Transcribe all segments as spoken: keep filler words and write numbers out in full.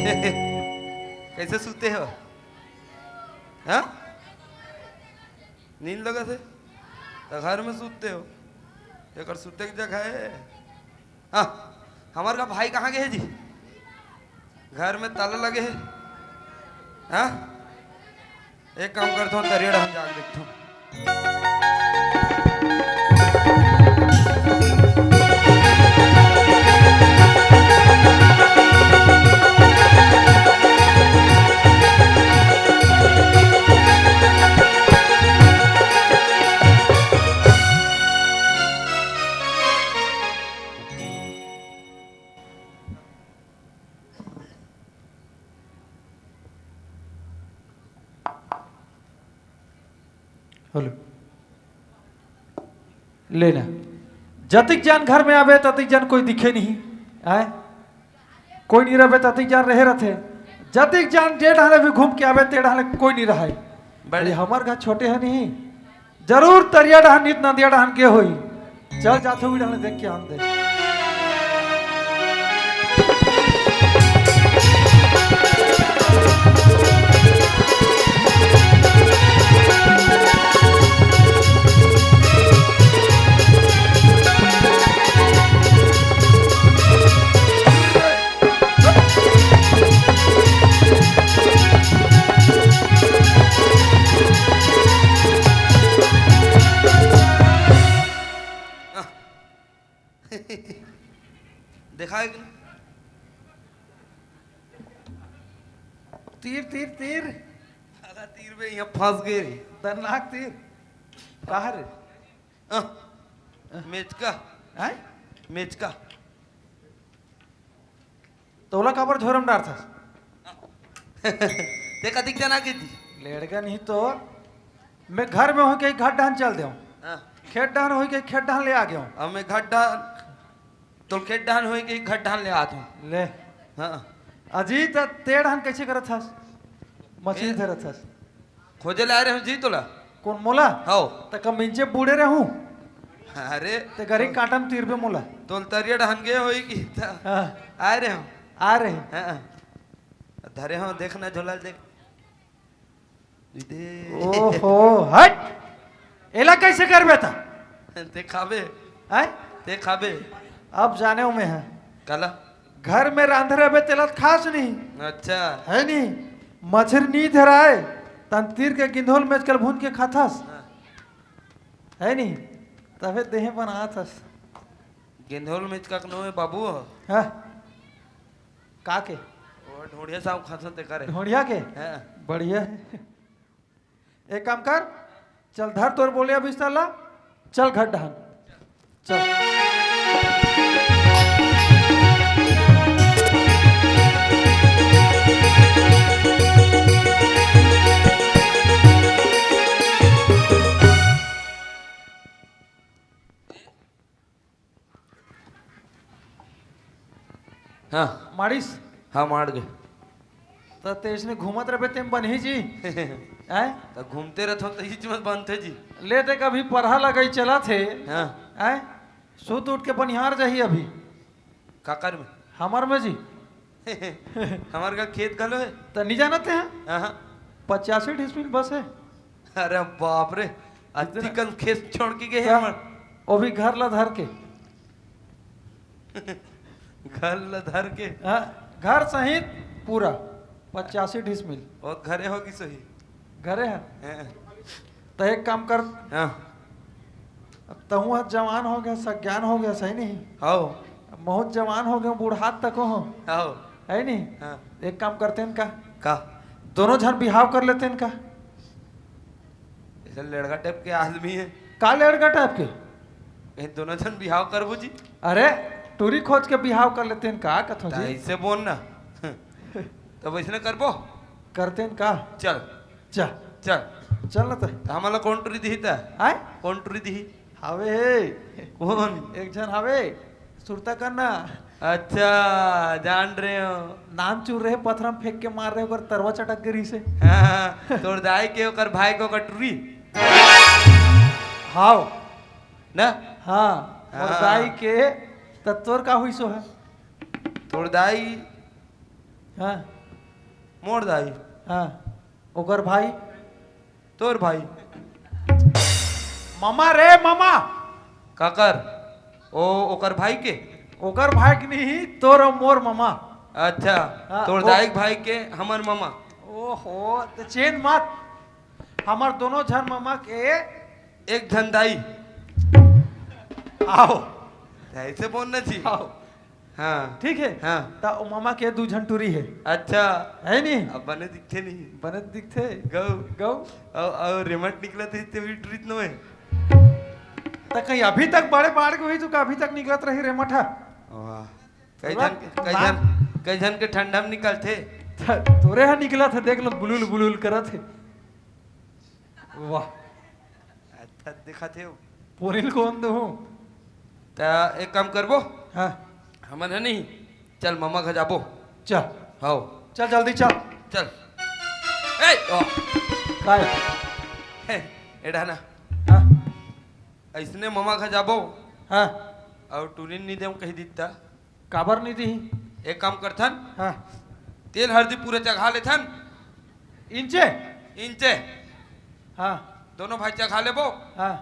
कैसे सुते हो? हाँ? नींद लगत हे? त घर में सुते हो, एकर सुते के जगह हे। हाँ, हमार का भाई कहाँ गए हे जी? घर में ताला लगे हे। हाँ, एक काम करथों, तरिया डहन जाके देखथों। हेलो। लेना, जतिक जान घर में आबे, ततिक जान कोई दिखे नहीं। आय, कोई नहीं रहबे, ततिक जान रहे रहथे। जतिक जान जे डहले भी घूम के आबे, ते डहले कोई नहीं रहे। बड़े अरे, हमर घर छोटे है नहीं, जरूर तरिया डहन, नित नदिया डहन के होई। चल जाथो, उही डहन देख के आन दे। देखा है कि नहीं? तीर, तीर, तीर। साला तीर में यहाँ फंस गए। खतरनाक तीर। कहाँ रे? अह, मेचका। हैं? मेचका। तोला काबर झोरम डारथस? ते कतिक जना के जी? लेड़गा नहीं तो मैं घर में होई के घर डहन चल देव। हाँ। खेत डहन होई के खेत डहन ले आ गयो। अब मैं घर डहन, तो खेत डहन होई के घर डहन ले आत हूँ। ले। हाँ। अजी, त ते डहन कैसे करत हस? मछली ए- धरत हस। खोजे ला आए रहे हूँ जी तोला। कौन मोला? हौ। त कम इंचे बूढ़े रहूं। अरे। ते गरी काटम तीर पे मोला। तोल तरिया डहन गए होई की त हाँ। आए रहे हूँ। आ रहे। हाँ। धरे हो, देखना झोला देख। दे। ओहो, हट। एला कैसे करबे त? ते खाबे। हैं? ते खाबे। अब जाने हूँ मैं है। काला? घर में रांधे रहबे तेला त खास नहीं। अच्छा। है नहीं? मछरी नहीं धराए, तन तीर के गिंधोल में कल भून के खाथस। हाँ। है नहीं? तबे देहे बनाथस। गिंधोल में का नो है बाबू? हाँ। का के? वो ढोढ़िया साहब खाथन ते करे। ढोढ़िया के? हाँ। बढ़िया है। एक काम कर, चल धर तोर बोलिया बिस्तर ला, चल घर डहन, चल। हाँ। माड़िस? हाँ, माड़ गे। त तेसने घूमत रहे तेम बनही जी। हैं? त घूमते रहथो त इच मत बनथे जी। ले देख अभी परहा लगई चलत हे। हाँ। हैं? सुत उठ के बनिहार जाही अभी। काकर में? हमर में जी। हमर का खेत घलो है। त नहीं जानत है? हाँ, हाँ। पचासी डिसमिल बस है। अरे बाप रे, अतिकन खेत छोड़ के गए हैं हमर। वो भी घर ला धर के। घर ला धर के। हाँ, घर सहित पूरा पचासी डिसमिल। और घरे होगी सही। घरे है। हैं। त एक काम कर। हाँ। अब तहूँ ह जवान हो गया, सज्ञान हो गया, सही नहीं? हाओ। अब बहुत जवान हो गया, बूढ़ात तक हो। हाओ। है नहीं? हाँ। एक काम करते हैं का? का? दोनों झन बिहाव कर लेते हैं का? ऐसा लड़का टाइप के आदमी है। का लड़का टाइप के? कहीं दोनों झन बिहाव करबो जी? अरे, टूरी खोज के बिहाव कर लेते हैं का, कथो जी? ऐसे बोल ना। तब ऐसने करबो? करते हैं का? चल। चल। चल। चल ना त। त हमला कौन टूरी दिही त? आय? कौन टूरी दिही? हावे हे। कौन? एक झन हावे। सुरता करना। अच्छा, जान रहे हो। नान चूर रहे, पथरा म फेंक के मार रहे, ओकर तरवा चटक गे रहिसे। हाँ, तोर दाई के, ओकर भाई के, ओकर टूरी। हाव। ना? हाँ, मोर हाँ। दाई के, त तोर का हुई सो है? तोर दाई। हाँ। मोर दाई। हाँ, ओकर भाई। तोर भाई। ममा रे ममा। काकर? ओ, ओकर भाई के? ओकर भाई के नहीं, तोर अउ मोर ममा। अच्छा, हाँ, तोर ओ- दाई के भाई के हमर ममा। ओहो, त चेन मत। हमर दोनों झन ममा के एक झन दाई। आओ। ऐसे बोलना चाहिए। आओ। हाँ। ठीक है? हाँ। त ओ ममा के दू झन टूरी है। अच्छा। है नी? अब बने दिखथे नहीं। बने दिखथे। गौ। गौ। अउ, अउ रेमट निकलत हे, ते भी टूरित नोहे। त कहीं अभी तक बड़े बाढ़ के हुई तो का अभी तक निकलत रही रेमट हा? वाह। कई पूरा झन के, कई लाल। झन, कई झन के ठंडा में निकलथे। त-, तोरे हा निकलत हे, देख लो, बुलुल बुलुल करत हे। वाह। अच्छा दिखत हे। पोरिल कौन दो? त एक काम करबो। हाँ। हमन ह नहीं, चल ममा घर जाबो। चल। हाओ। चल जल्दी चल। चल। ए, ओ। काय? हे, एडा ना। हाँ। ऐसने ममा घर जाबो। हाँ। अउ टूरी नहीं देव कही दिता। काबर नहीं दिही? एक काम करथन। हाँ। तेल हरदी पूरा चघा लेथन। इंचे? इंचे। हाँ। दोनों भाई चघा लेबो। हाँ।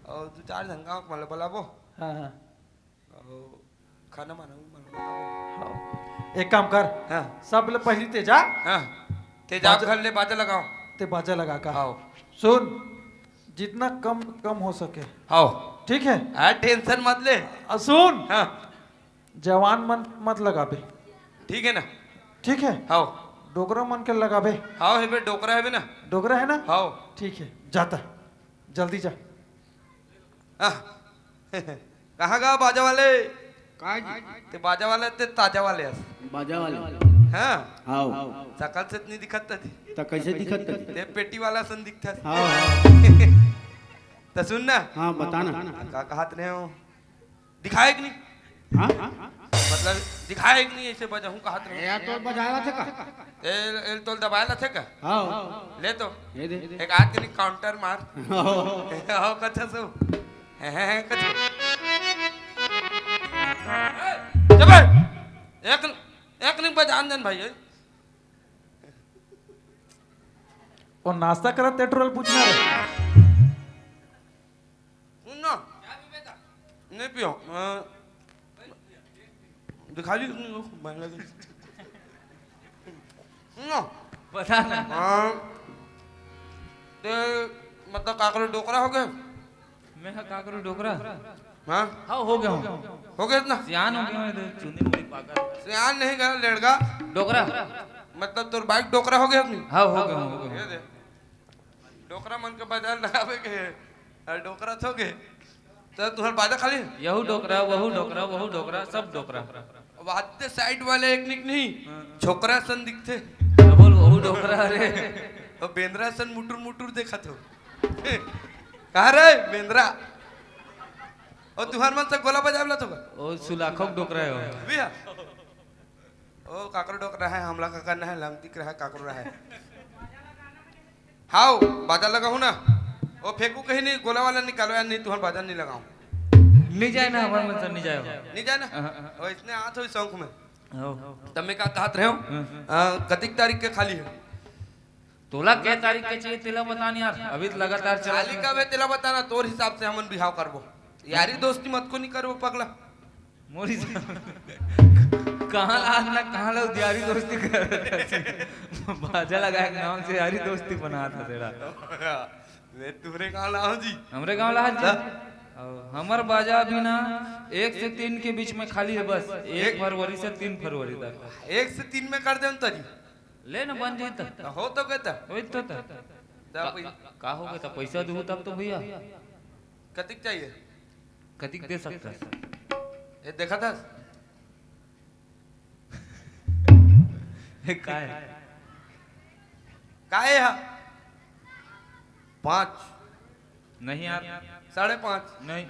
अउ दू चार झन गाँव के मन ल बलाबो। हाँ, हाँ। अउ खाना बनाऊ, मन ल बताओ। हाँ। एक काम कर। हाँ। सब ले पहली ते जा। हाँ। ते जा बाजा घर ले बाजा लगाओ। ते बाजा लगा का। हाओ। सुन, जितना कम, कम हो सके। हाओ। ठीक है? हाँ, tension मत ले। अ, सुन। हाँ। जवान मन मत लगाबे। ठीक है ना? ठीक है? हाओ। डोकरा मन के लगाबे। हाओ, हेबे, डोकरा हेबे ना? डोकरा है ना? हाओ। ठीक है, जाता। जल्दी जा। आह। कहाँ गा बाजा वाले? का जी? ते बाजा वाले, ते ताजा वाले हस। बाजा वाले। हाँ। हाओ। सकल से त नहीं दिखत था जी। त कैसे दिखत था जी? ते पेटी वाला सन दिखत था। हाँ, हाँ। त सुन ना। हाँ, बता ना। का कहत रहे हो? दिखाए कि नहीं? हाँ? मतलब, दिखाए कि नहीं, ऐसे बजाहूँ कहत रहे हो? यार, तोर बजाए ला थे का? ए, ए, तोल दबाए ला थे का? हाँ। ले तो। ये दे। एक हाथ के नहीं, counter मार। हाँ। हो, कच्छा सो। हैं, हैं, हैं, कच्छा। ए, जबे। एक, एक नहीं बजान देन भाई, ए। वो नाश्ता करत ते टोरल पूछना रे। सुन ना। नहीं पियो। अ, दिखा दी उसने वो, मैं लगे। सुन ना। बता ना। हाँ। ते, मतलब, काकरो डोकरा हो गए? मैं हा काकरो डोकरा? हाँ। हाँ, हो गया हूँ। हो गए इतना? सियान हो गया हूँ, इधर चुंदी मुड़ी पाकर। सियान नहीं गया, लड़का। डोकरा। मतलब, तोर बाइक डोकरा हो गया अपनी? हाँ, हो गया हूँ, हो गया हूँ। ये दे। डोकरा मन के बाजार लगावे के हे। अरे डोकरा थोके। त तुहर बाजा खाली हे? यहू डोकरा, वहू डोकरा, वहू डोकरा, सब डोकरा। अब आते side वाले एक निक नहीं, हाँ। छोकरा सन दिखथे। अब बोल, वहू डोकरा, अरे। अब बेंदरा सन मुटुर मुटुर देखत हो। कहाँ रे बेंदरा? और तुहर मन से गोला बजावला तो का? ओ सुलाखोक डोकरा हे वो। भी है? ओ, काकरो डोकरा हे, हमला का करना हे, लंगटिक रहा हे, काकरो रहा हे। हाओ, बाजा लगाहूँ ना। ओ, फेंकू कहीं नहीं, गोला वाला निकालो यार, नहीं तुहर बाजा नहीं लगाऊँ। नहीं जाए ना, हमारे मन से नहीं जाए हो। नहीं जाए ना? हाँ, हाँ। ओ, इसने आत हो इस शौक में। हो। तब मैं का कहत रहे हो? हाँ, हाँ। आ, कतिक तारीख के खाली हे? तोला के तारीख के चाहिए, तेला बता नहीं यार, अभी तो लगातार चला खाली कब हे, तेला बता ना, तोर हिसाब से हमन बिहाव करबो। यारी दोस्ती मत को नहीं करबो, पगला। मोरी कहाँ ला आज ना कहाँ ला यारी दोस्ती कर। बाजा लगाए के नाम से यारी दोस्ती बना था तेरा। मैं तुहरे गाँव ला हूँ जी। हमरे गाँव ला हूँ जी। हाँ। और हमर बाजा अभी ना एक से तीन के बीच में खाली हे बस, एक एक फरवरी से तीन फरवरी तक। एक से तीन में कर दे तरी। ले ना बन जाई त। हो तो कहता। वही तो था। तब का, का, का हो गया था? पैसा दूँ तब तो भैया। कतिक चाहिए? कतिक दे सकता है? ये देखा था? ये का है? का है हा? पाँच। नहीं यार। साढ़े पाँच। नहीं।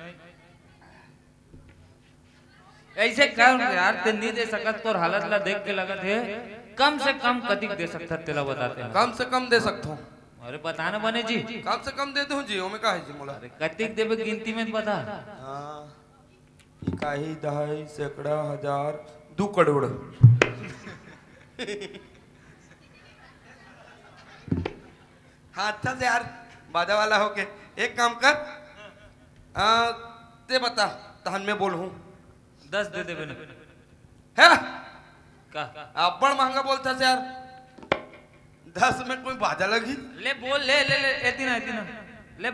ऐसे कर यार, ते नहीं दे सकत, तोर हालत ला देख के लगत हे। कम से कम कतिक दे सकत, तेला बताते हैं। कम से कम दे सकत हूँ। अरे बता ना बने जी। कम से कम दे दूँ जी, ओमे का है जी मोला? अरे कतिक देबे गिनती में बता। हाँ, इकाई, दहाई, सैकड़ा, हजार, दू करोड़। हाँ, अच्छा से यार, बाजा वाला होके एक काम कर, आ, ते बता, तहन मैं बोलहूँ। दस दे देबे ना। है? का? अब्बड़ महंगा बोलथस यार। दस में कोई बाजा लगही? ले बोल, ले, ले, ले, एती ना, एती ना। ले,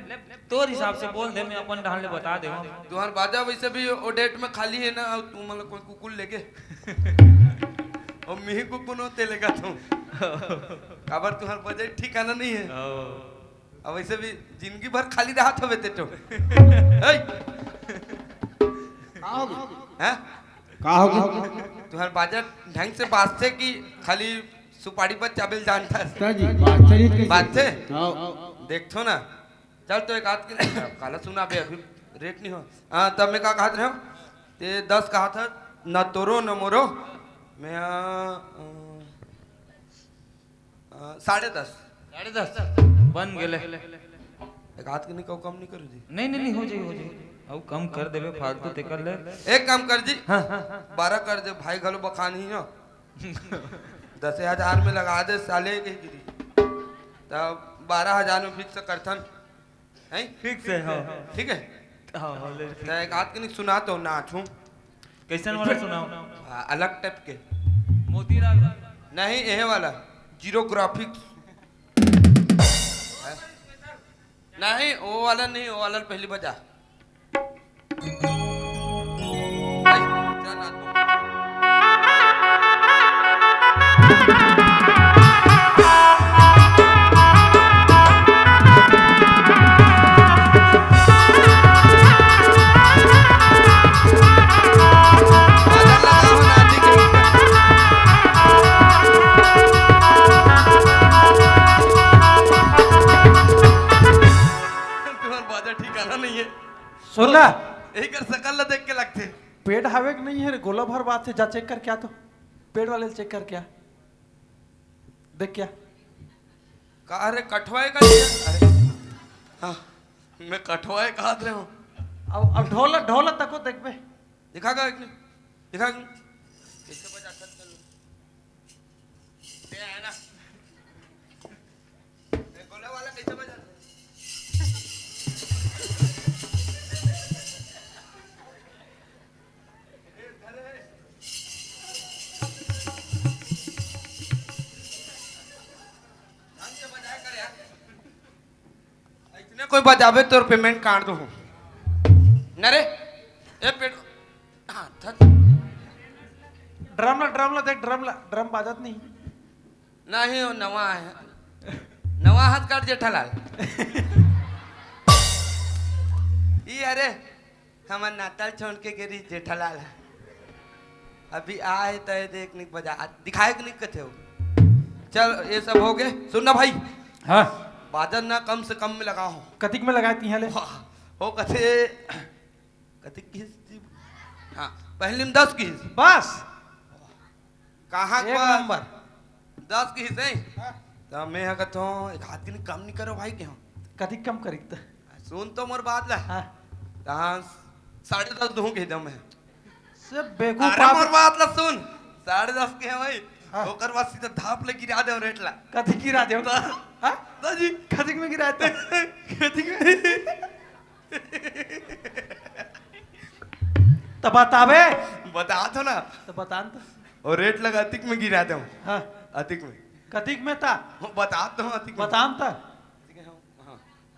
तोर हिसाब से बोल दे, मैं अपन ढंग ले बता दे। तुहर बाजा वैसे भी ओ डेट में खाली है ना, अउ तुमन ला कोई कुकुर लेगे। अउ मिही कुकुर होते लेगा तुम। काबर तुहर बजट ठिकाना नहीं है। अब वैसे भी जिंदगी भर खाली रहत हवे ते तो। ए! का होगे? हैं? का होगे? तुहर बाजा ढंग से बाजथे कि खाली सुपारी पर चाबेल जानथस? जी, बाजथे नहीं कैसे? बाजथे? हाँ। देखथो ना। चल तो एक आध के काला सुना बे, अभी रेट नहीं हो। हाँ, तब मैं का कहत रहे हो? ते दस कहत ह, न तोरो न मोरो। मैं, आ, आ, साढ़े दस। साढ़े दस। बन गेले। एक आध के नहीं कहू, कम नहीं करू जी। नहीं, नहीं, नहीं, हो जाई, हो जाई। अउ कम कर देबे, फालतू ते कर ले। एक काम कर जी। हाँ। बारह कर दे, भाई घलो बखान ही हो। दस हजार में लगा दे साले के गिरी। तब बारह हजार में फिक्स करथन। हैं? फिक्स है, हाँ। ठीक है? हाँ, हाँ, ले। तो एक आध के नहीं सुना तो नाचूं। कैसन वाला सुनाओ? हाँ, अलग टाइप के। मोतीलाल। नहीं, यह वाला। Zero graphics. नहीं, वो वाला नहीं, वो वाला पहली बजा। तुम्हार बाजा ठिकाना नहीं है। सुन ना। यही कर सकल ला देख के लगथे। पेट हावे के नहीं है रे, गोला भर बात है, जा चेक करके आ तो। पेट वाले चेक करके आ। देख क्या? का रे, कठवाए का नहीं है? अरे, हाँ, मैं कठवाए कहत रहे हूँ। अब, अब ढोल, ढोल तको देखबे। दिखा का एक ने? दिखा कि कैसे बजा सकते हो? ये है ना? ये गोला वाला कैसे बजा? इतने कोई बजाबे तोर पेमेंट काट दो। न रे, ए पेट, हाँ, थक। ड्रम ला, ड्रम ला देख, ड्रम ला, ड्रम बाजत नहीं। नहीं, वो नवा है। नवा हाथ काट जेठालाल। ई अरे, हमर नातल छोड़ के गे रहिस जेठालाल ह। अभी आए त ए देख निक बजा, दिखाए के निक कथे हो। चल, ये सब हो गए। सुन ना भाई। हाँ। बाजा ना कम से कम में लगाओ। कतिक में लगाए तिहा ले? वाह, हो कथे, कतिक किहिस जी? हाँ, पहली में दस किहिस। बस। कहाँ एक बस? नंबर। दस किहिस, हैं? हाँ। त मैं ह कथों, एक हाथ के नहीं कम नहीं करो भाई के हम। कतिक कम करी त? सुन तो मोर बात ला। हाँ। तहाँ साढ़े दस दूँ के दम है। से बेवकूफ अरे बात। मोर बात ला सुन, साढ़े दस के है भाई। हाँ। ओकर बाद सीधा धाप ले गिरा दे रेट ला। कतिक गिरा दे? तो हाँ? तो जी। कतिक में गिरा दे? कतिक में? त बताबे। बता दो ना। त बता न त। और रेट लगा अतिक में गिरा दो। हाँ। अतिक में। कतिक में ता? बता दो अतिक में। बतान ता।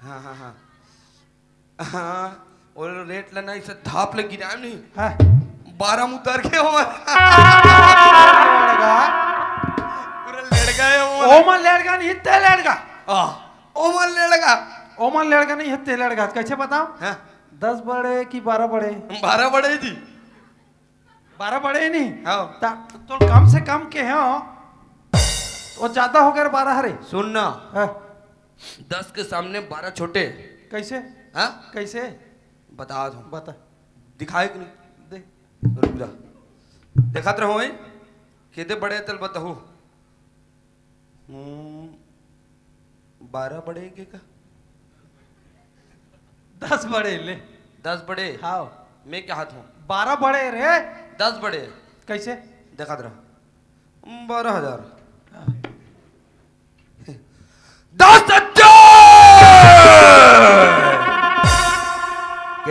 हाँ, हाँ, हाँ। हाँ, और रेट लेना इसे धाप ले गिरा नहीं। हाँ। बारह में उतर के हो। पूरा लड़ गए हो। ओमन लड़ गए नहीं, ते लड़ गए। आ, ओमन लड़ गए। ओमन लड़ गए नहीं, ते लड़ गए। कैसे बताओ? हाँ। दस बड़े कि बारह बड़े? बारह बड़े जी। बारह बड़े ही नहीं? हाँ। ता, तो कम से कम के हो, वो ज्यादा हो गए बारह हरे। सुन ना। हाँ। दस के सामने बारह छोटे। कैसे? हाँ? कैसे? बता दो। बता। दिखाए कि नहीं? दे। रुक जा। देखत रहो, ए? केदे बड़े तल बताहू। हम्म, बारह बड़े के का? दस बड़े ले। दस बड़े? हाँ। मैं क्या हाथ हूँ? बारह बड़े रे। दस बड़े। कैसे? देखत रहो। बारह हजार। हाँ। दस हजार!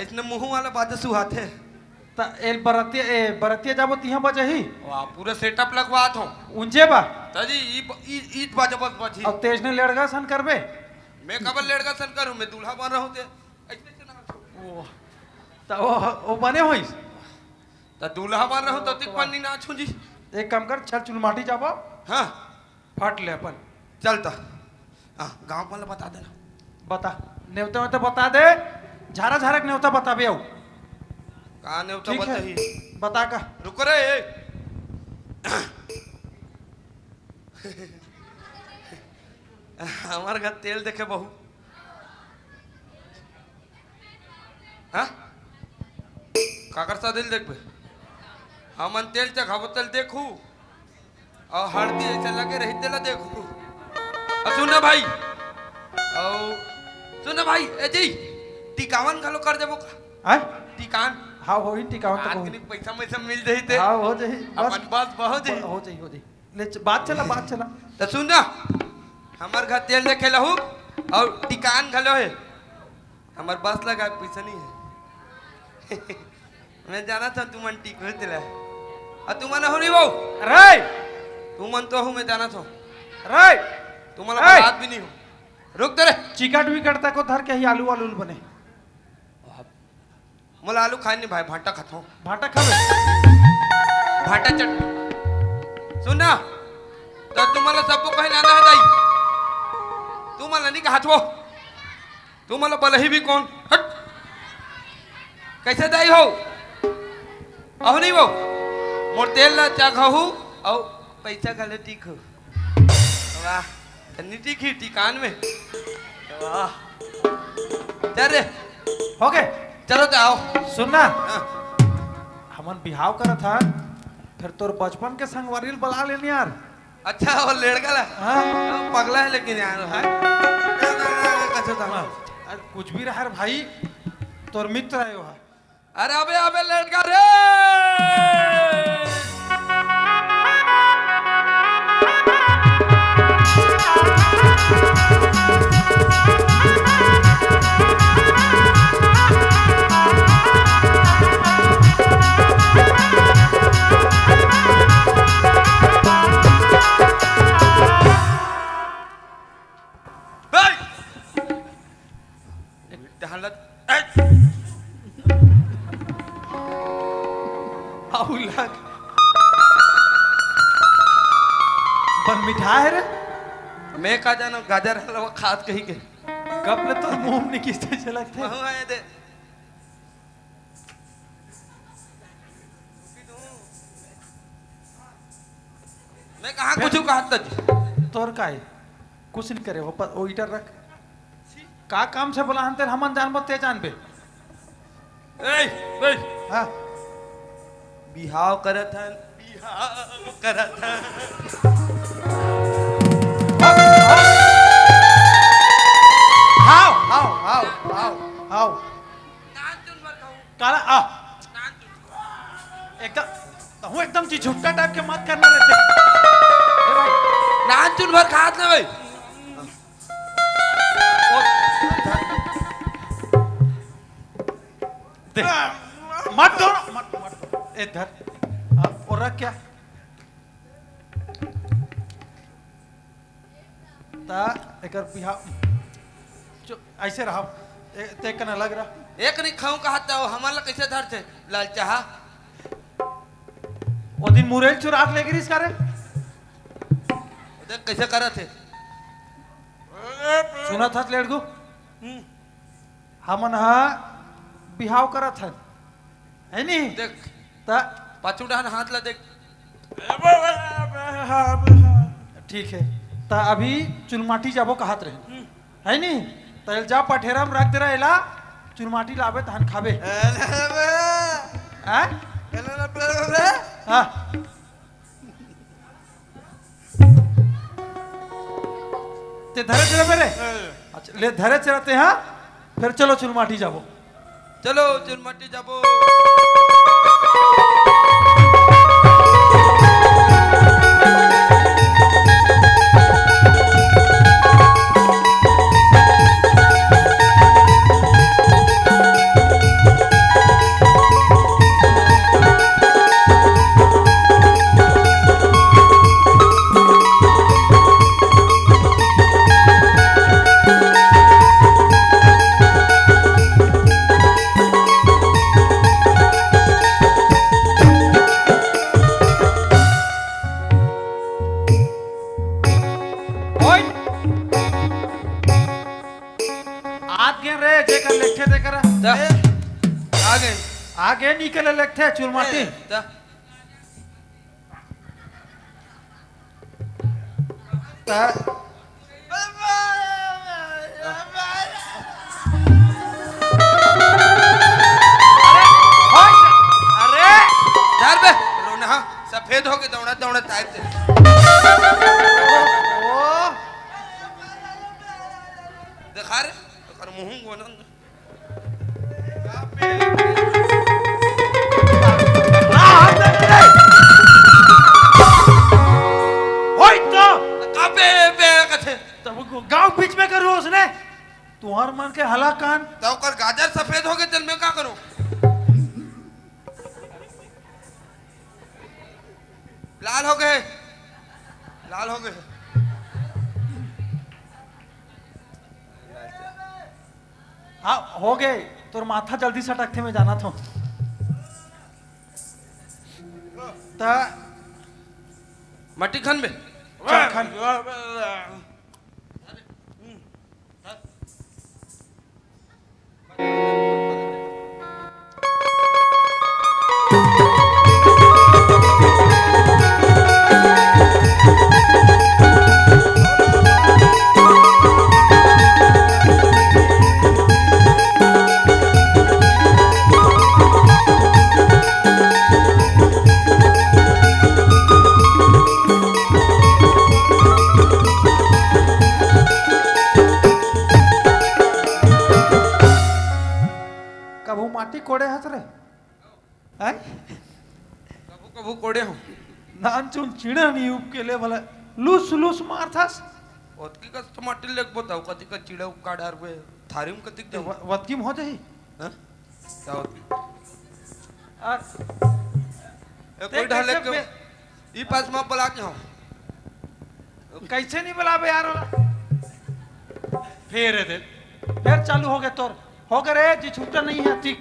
अइसने मुंह वाला बाजा सुहाथे। त एल बरतिया, ए, बरतिया जाबो तिहां बजही। वाह, पूरा setup लगवात हंव। उंजे बा। त जी, ई ब-, ई, ई बाजा बस बजही। अब तेज ने लेड़गा सन करबे। मैं कबर लेड़गा सन करूं, मैं दूल्हा बन रहूं ते। अइसने से ना। ओ, त ओ, ओ बने होइस। त दूल्हा बन रहूं त तिक पन्नी नाचहूं जी। एक काम कर, चल चुलमाटी जाबो। हां। फट ले अपन। चल त। हां, गांव वाला बता देना। बता। नेवता वेवता बता दे। झारा झारा के नेवता बताबे अउ। का नेवता ठीक है। बताही? बता का। रुक रे। हमर घर तेल देखे बहू। हां? काकर साथ तेल देखबे? हमन तेल चघाबो तेल देखू। अउ हरदी अइसे लगे रही तेला देखू। अउ सुन ना भाई। अउ सुन ना भाई, ए जी, टिकावन घलो कर देबो का? हैं? टिकान। हां, होही टिकावन त आज होही। कनी पैसा वैसा मिल जाही ते। हां, हो जाही। बस। अपन बस बहुत जाही। हो जाही, हो जाही। ले च-, बात चला, बात चला। त सुन ना, हमर घर तेल देखे लहू अउ टिकान घलो हे। हमर बस लगा पैसा नहीं है। मैं जानत हंव तुमन टिकहू तेला। अउ तुमन हू नहीं वो। रे! तुमन तो हू, मैं जानत हंव। रे! तुमन रे! बात भी नहीं हो। रुक तो रे। चिकट विकट तको धर के ही आलू वालू बने। मोला आलू खाए नहीं भाई, भांटा खाथंव। भांटा खाबे? भांटा चटनी। सुन ना, त तुमन ला सबको कहीं लाना है दाई। तुमन ला नहीं कहाथंव। तुमन ला बलही भी कोन? हट। कइसे दाई हो? अहो नहीं वो। मोर तेल ला चघहू, अउ पैसा घलो टिकहू। वाह, तनी टिकही टिकान में। वाह। चल रे। हो गे। चलो त आओ। सुन ना। हां। हमन बिहाव करत हन, फेर तोर बचपन के संगवारी ल बला लेन यार। अच्छा, वो लेड़का ला? हां। पगला है लेकिन यार, हां? अच्छा था। हां। अरे कुछ भी रहा रे भाई, तोर मित्र आयो है। अरे अबे, अबे लेड़का रे। ए! एक टहलत, ए! आऊ लग। बन मिठा है रे। मैं का जानो गाजर हलवा खात कही के। कब ले तो मुंह में निकिस से लगथे। महू आए दे। मैं कहाँ कुछ कहत जी? तोर का है? कुछ नहीं करे हो, पर वो इधर रख। का काम से बोला हन तेरे, हमन जानबो ते जानबे। ए, ए। हाँ। बिहाव करत हन, बिहाव करत हन। हाव, हाव, हाव, हाव, हाव। काला आ। एकदम, तहूँ एकदम झिझुक्का टाइप के मत करना रहते। ए भाई, नान चुन भर खात ना भाई। दे। मत दो, मत, मत दो। ए, धर। हाँ, और रख क्या? ता एकर बिहाव। चुप, ऐसे रहा। ए, ते कन अलग रहा। एक नहीं खाऊं कहा था, वो हमन ला कैसे धरथे? लाल चाहा। वो दिन मुरैल चुरात लेगे रिस का रे? देख कैसे करत हे। सुनत हस लेड़गू? हम्म। हमन ह बिहाव करत हन, है नी? देख। त पाछू डहन हाथ ला देख। ठीक है, त अभी चुलमाटी जाबो कहत रहे, हम्म। है नी? त एल जा पठेरा में रख दे रहा, एला चुलमाटी लाबे तहन खाबे। हैं? हाँ। ते धरे चला मेरे। हाँ। अच्छा, ले धरे चलाते हैं। फिर चलो चुलमाटी जाबो। चलो चुलमाटी जाबो। ओए! आत गे रे, जेकर लेखे तेकर। दा। ए। आ गे। आ गे, निकले लेखे, चुलमाटी। ए, दा। ता अरे, धर बे, रोना, हाँ, सफेद होके दौड़ा, दौड़ा, तार दे। ओ। देखा रे, ओकर मुंह गोनन। होय तो। का बे, बे कथे? तब गांव बीच में करू उसने। तुहर मन के हला कान। त ओकर गाजर सफेद हो गे, तेल में का करो? लाल हो गे, लाल हो गे। हाँ, हो गे। तोर माथा जल्दी सटकथे, मैं जानत हूँ। त मट्टी खन बे। चल खन। कभू माटी कोड़े हस रे? हैं? कभू कभू कोड़े हो। नानचुन चिड़ा नहीं उपके ले भला लुस लुस मारथस। ओतकी कस तो माटी लेके बताओ, कति का चिड़ा उपका डार हुए थारी में कतिक दे। व-, वतकी में हो जाही। हाँ? का होत? आ, ए, ते कोई ढाले कैसे क्यों? बे-, ई पास में बुला के हो। कैसे नहीं बुलाबे यार ओला? फेर दे। फेर चालू हो गे तोर। हो गे रे, जी छूटा नहीं है, ठीक।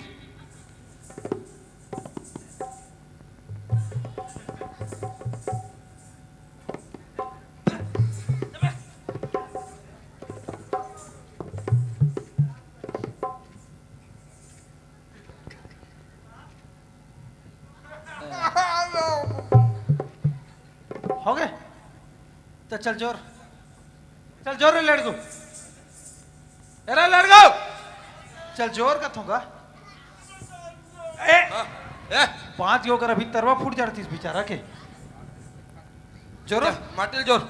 हो गे? त चल जोर, चल जोर रे लड़कू, एरा लड़कू, चल जोर का थोंगा। ए, हाँ, ए। पाँच गो कर अभी तरवा फूट जा रही बेचारा के। जोरो। माटिल जोर।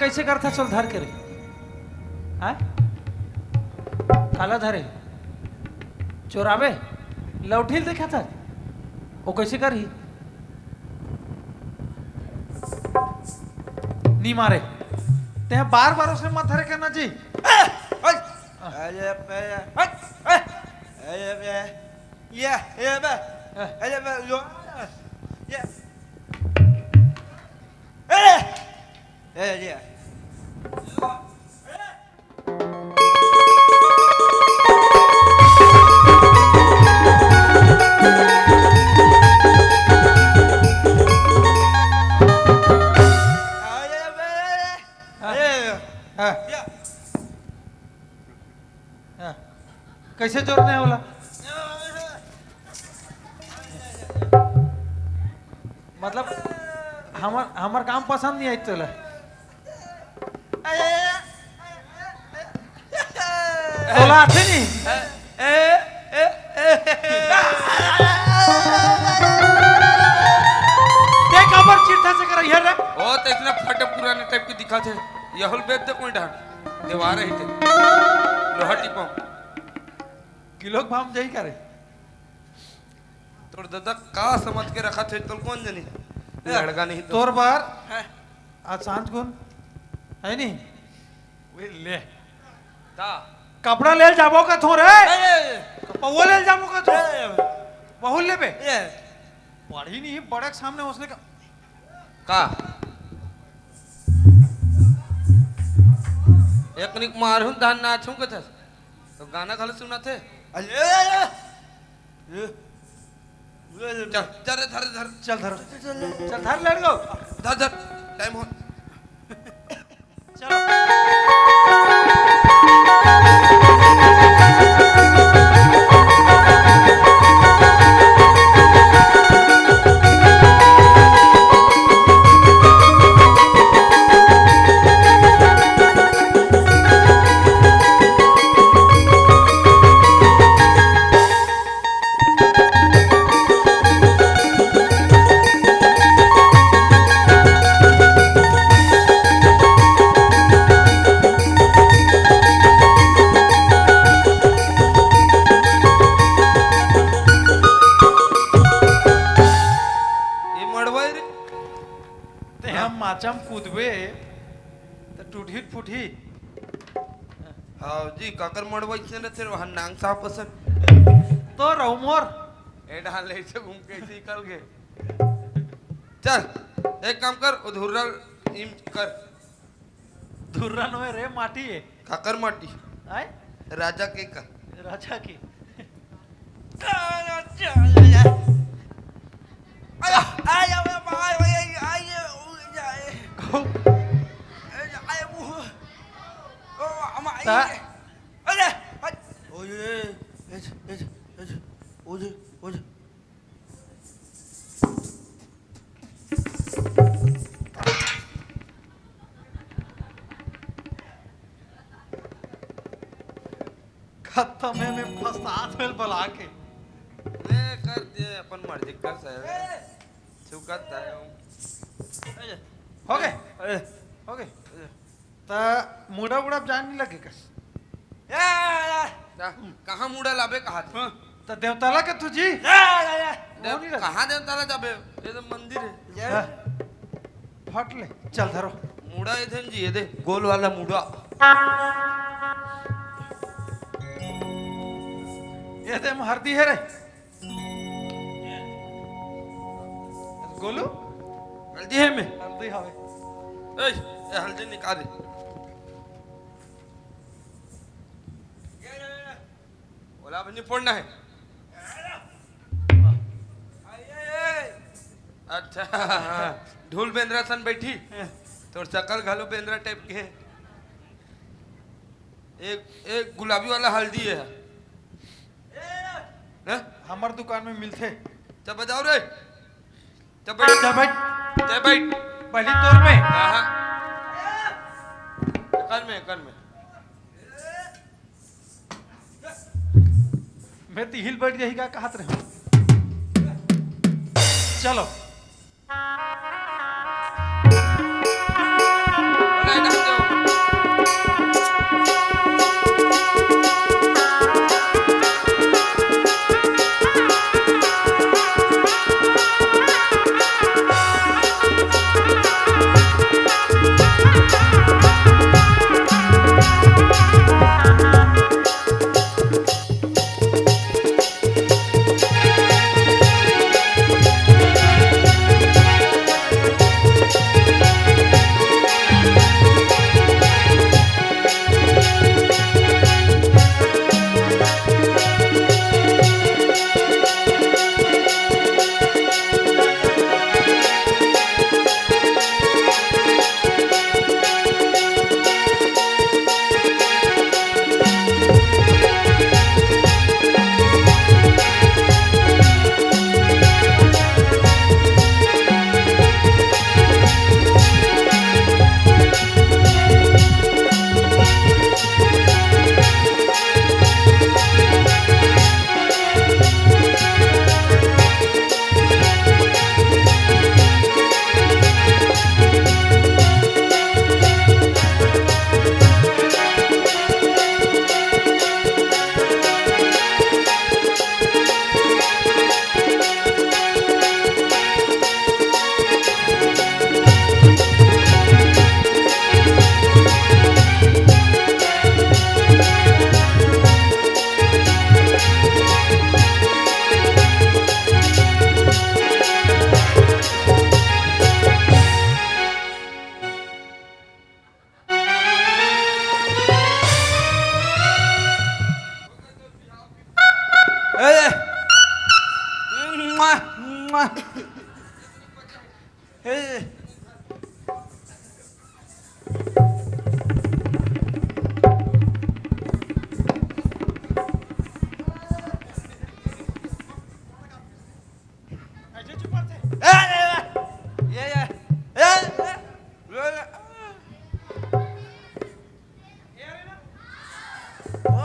कइसे करथा? चल धर के रे। हाँ? काला धरे? चोराबे? लौठी ल देखा था? ओ कइसे करही? नी मारे। तें बार-बार ओसने मत धरे करना जी। ए, ओए। अरे बे, ओए, ओए। अरे बे, ये, ये बे। ए। अरे बे, यो, ये। ए, ए, ये। हाँ। हाँ। हाँ। कइसे जोरना हे ओला? मतलब, हमर, हमर काम पसंद नइ आइस तोला। तोला आथे नहीं? ए, ए, ए, ए। देख, अमर चिट्ठा से कर, ये रे। ओ, त इसने फटे पुराने टाइप के दिखा थे। यहुल बेच दे कोई ढाल। देवार ही थे। लोहा टिपा। किलो के भाव म जाही का रे? तोर ददा का समझ के रखा थे, तोर कौन जनी? ए, लड़का नहीं तो। तोर बार हैं? आज सांझ कुन, है नी? वे ले। का? कपड़ा ले जाबो का थो रे? ए, ए, ए। पौवा ले जाबो का थो? ए, ए। बहुल लेबे? ए। पढ़ी नहीं, बड़े के सामने ओसने का। का? एक निक मारहूं, धान नाचहूं के थस। तो गाना घलो सुना थे। अरे, अरे, अरे। चल, चल रे, धर, धर। चल, धर। चल, धर, लड़ गो। धर, धर। टाइम हो। चलो। ये मड़वाई रे। ते हम माचा म कूदबे, त टूटही फूटही। हाव जी, काकर मड़वाई से न तेरे वहाँ नांग साहब पसंद। तो रहू मोर। ए डाल ले से घूम के ऐसे निकल गए। चल, एक काम कर, ओ धुर्रा इम कर। धुर्रा नोहे रे, माटी हे। काकर माटी? आय? राजा के का? राजा के। आया, आया, आया, आया, आया, आया, आया। कहू। आया, आया, मुँह। ओ, हम आए। ता- अरे, हट। ओए, एज, एज, एज, ओए, ओए। खत्म हे, मैं फंसात में बला के। ले कर दे अपन मर्जी कर सर। चुकत है। हो गए? अरे। हो गए? त मुड़ा उड़ा जान नहीं लगे कस? ए, ए, ए। ना, कहाँ मुड़ा लाबे कहा थे? हाँ, त देवताला के तू जी? ए, ए, ए। देव-, वो नहीं लगे। कहाँ देवताला जाबे? ये तो मंदिर है। ए। हाँ। फट ले, चल धरो। मुड़ा ये थे जी, ये दे, गोल वाला मुड़ा। ये दे, हरदी है रे। गोलू? हल्दी है में? हल्दी हवे। ए, ए, हल्दी निकाल दे। ओला अभी नहीं फोड़ना है। अच्छा, ढोल बेंदरा सन बैठी। तोर शकल घलो बेंदरा टाइप के है। एक, एक गुलाबी वाला हल्दी है। हैं? हमर दुकान में मिलथे। चल बजाओ रे। चल बैठ। चल बैठ। चल बैठ। पहली तोर में। हाँ, हाँ। कर में, कर में। मैं तिहिल बैठ जाही का कहत रहे। चलो।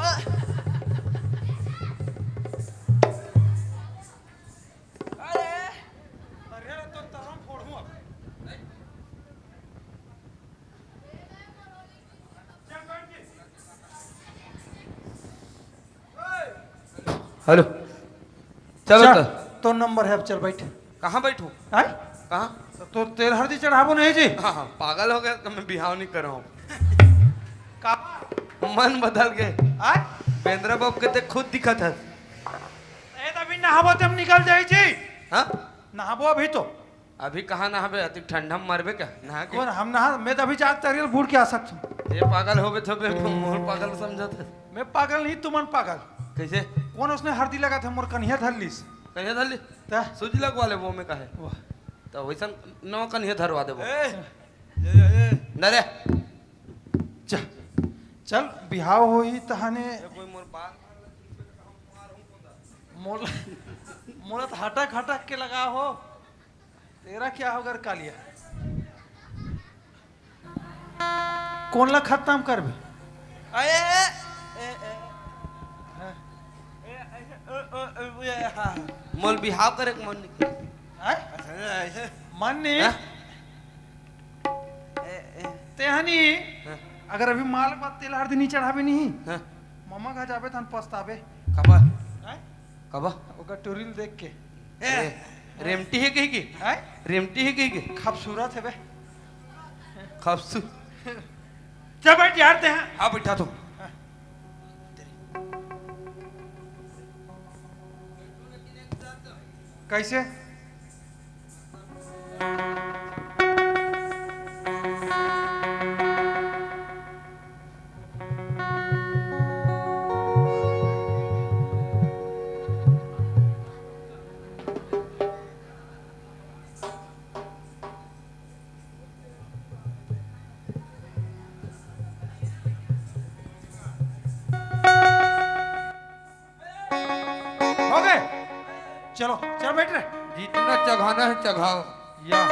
अरे, अरे, तो तरम फोड़ू अब। हेलो। चलो चल, तो। तो नंबर है, अब चल बैठ। कहाँ बैठू? आय? कहाँ? तो तेल हरदी चढ़ाबो नहीं जी। हाँ, हाँ, पागल हो गया, मैं बिहाव नहीं कर रहा हूँ। का? मन बदल गए। आय? बेंद्रा बाबू के ते खुद दिखत है। ए, तो अभी नहाबो, तब निकल जाए जी। हाँ? नहाबो अभी तो। अभी कहाँ नहाबे? अति ठंडा में मरबे क्या नहा के? कौन हम नहा? मैं तो अभी जाके तरियल बूड़ के आ सकता हूँ। ये पागल होबे तो बे, मोर पागल समझत है। मैं पागल नहीं, तुमन पागल। कैसे? कौन उसने हरदी लगा था, मोर कन्हिया धर लीस। कन्हिया धर ली? ता? सूजी लगवा ले वो में काहे? वाह। तो वैसन नवा कन्हिया धरवा देबो। ए, ये, ये, ये। न रे। चल, चल, बिहाव होही तहने। ये कोई मोर बाल मोला, मोला तो हटक हटक के लगा हो। तेरा क्या होगा कालिया? कौन ला खत्म करबे? अरे, ए, ए, ए। हाँ। ए, ए, ए, ए, ए, ए, हाँ। मोल बिहाव करे के मन नहीं। हाँ? अच्छा, ऐसे। मन नहीं? हाँ? ए, ए। तेहनी, हाँ। अगर अभी माल बात तेल हरदी नहीं चढ़ाबे नहीं, हाँ। ममा घर जाबे तहन पछताबे। कबा? हाँ? कबा? ओकर टुरिल देख के। ए, ए, रेमटी है कहीं की? हैं? रेमटी है कहीं की? खूबसूरत है बे। खूबसूरत। चल बैठ यार, ते हैं। हाँ, बैठा तो। कैसे? हो गए? चलो, चल बैठ रे। जितना चघाना है, चघाओ। या।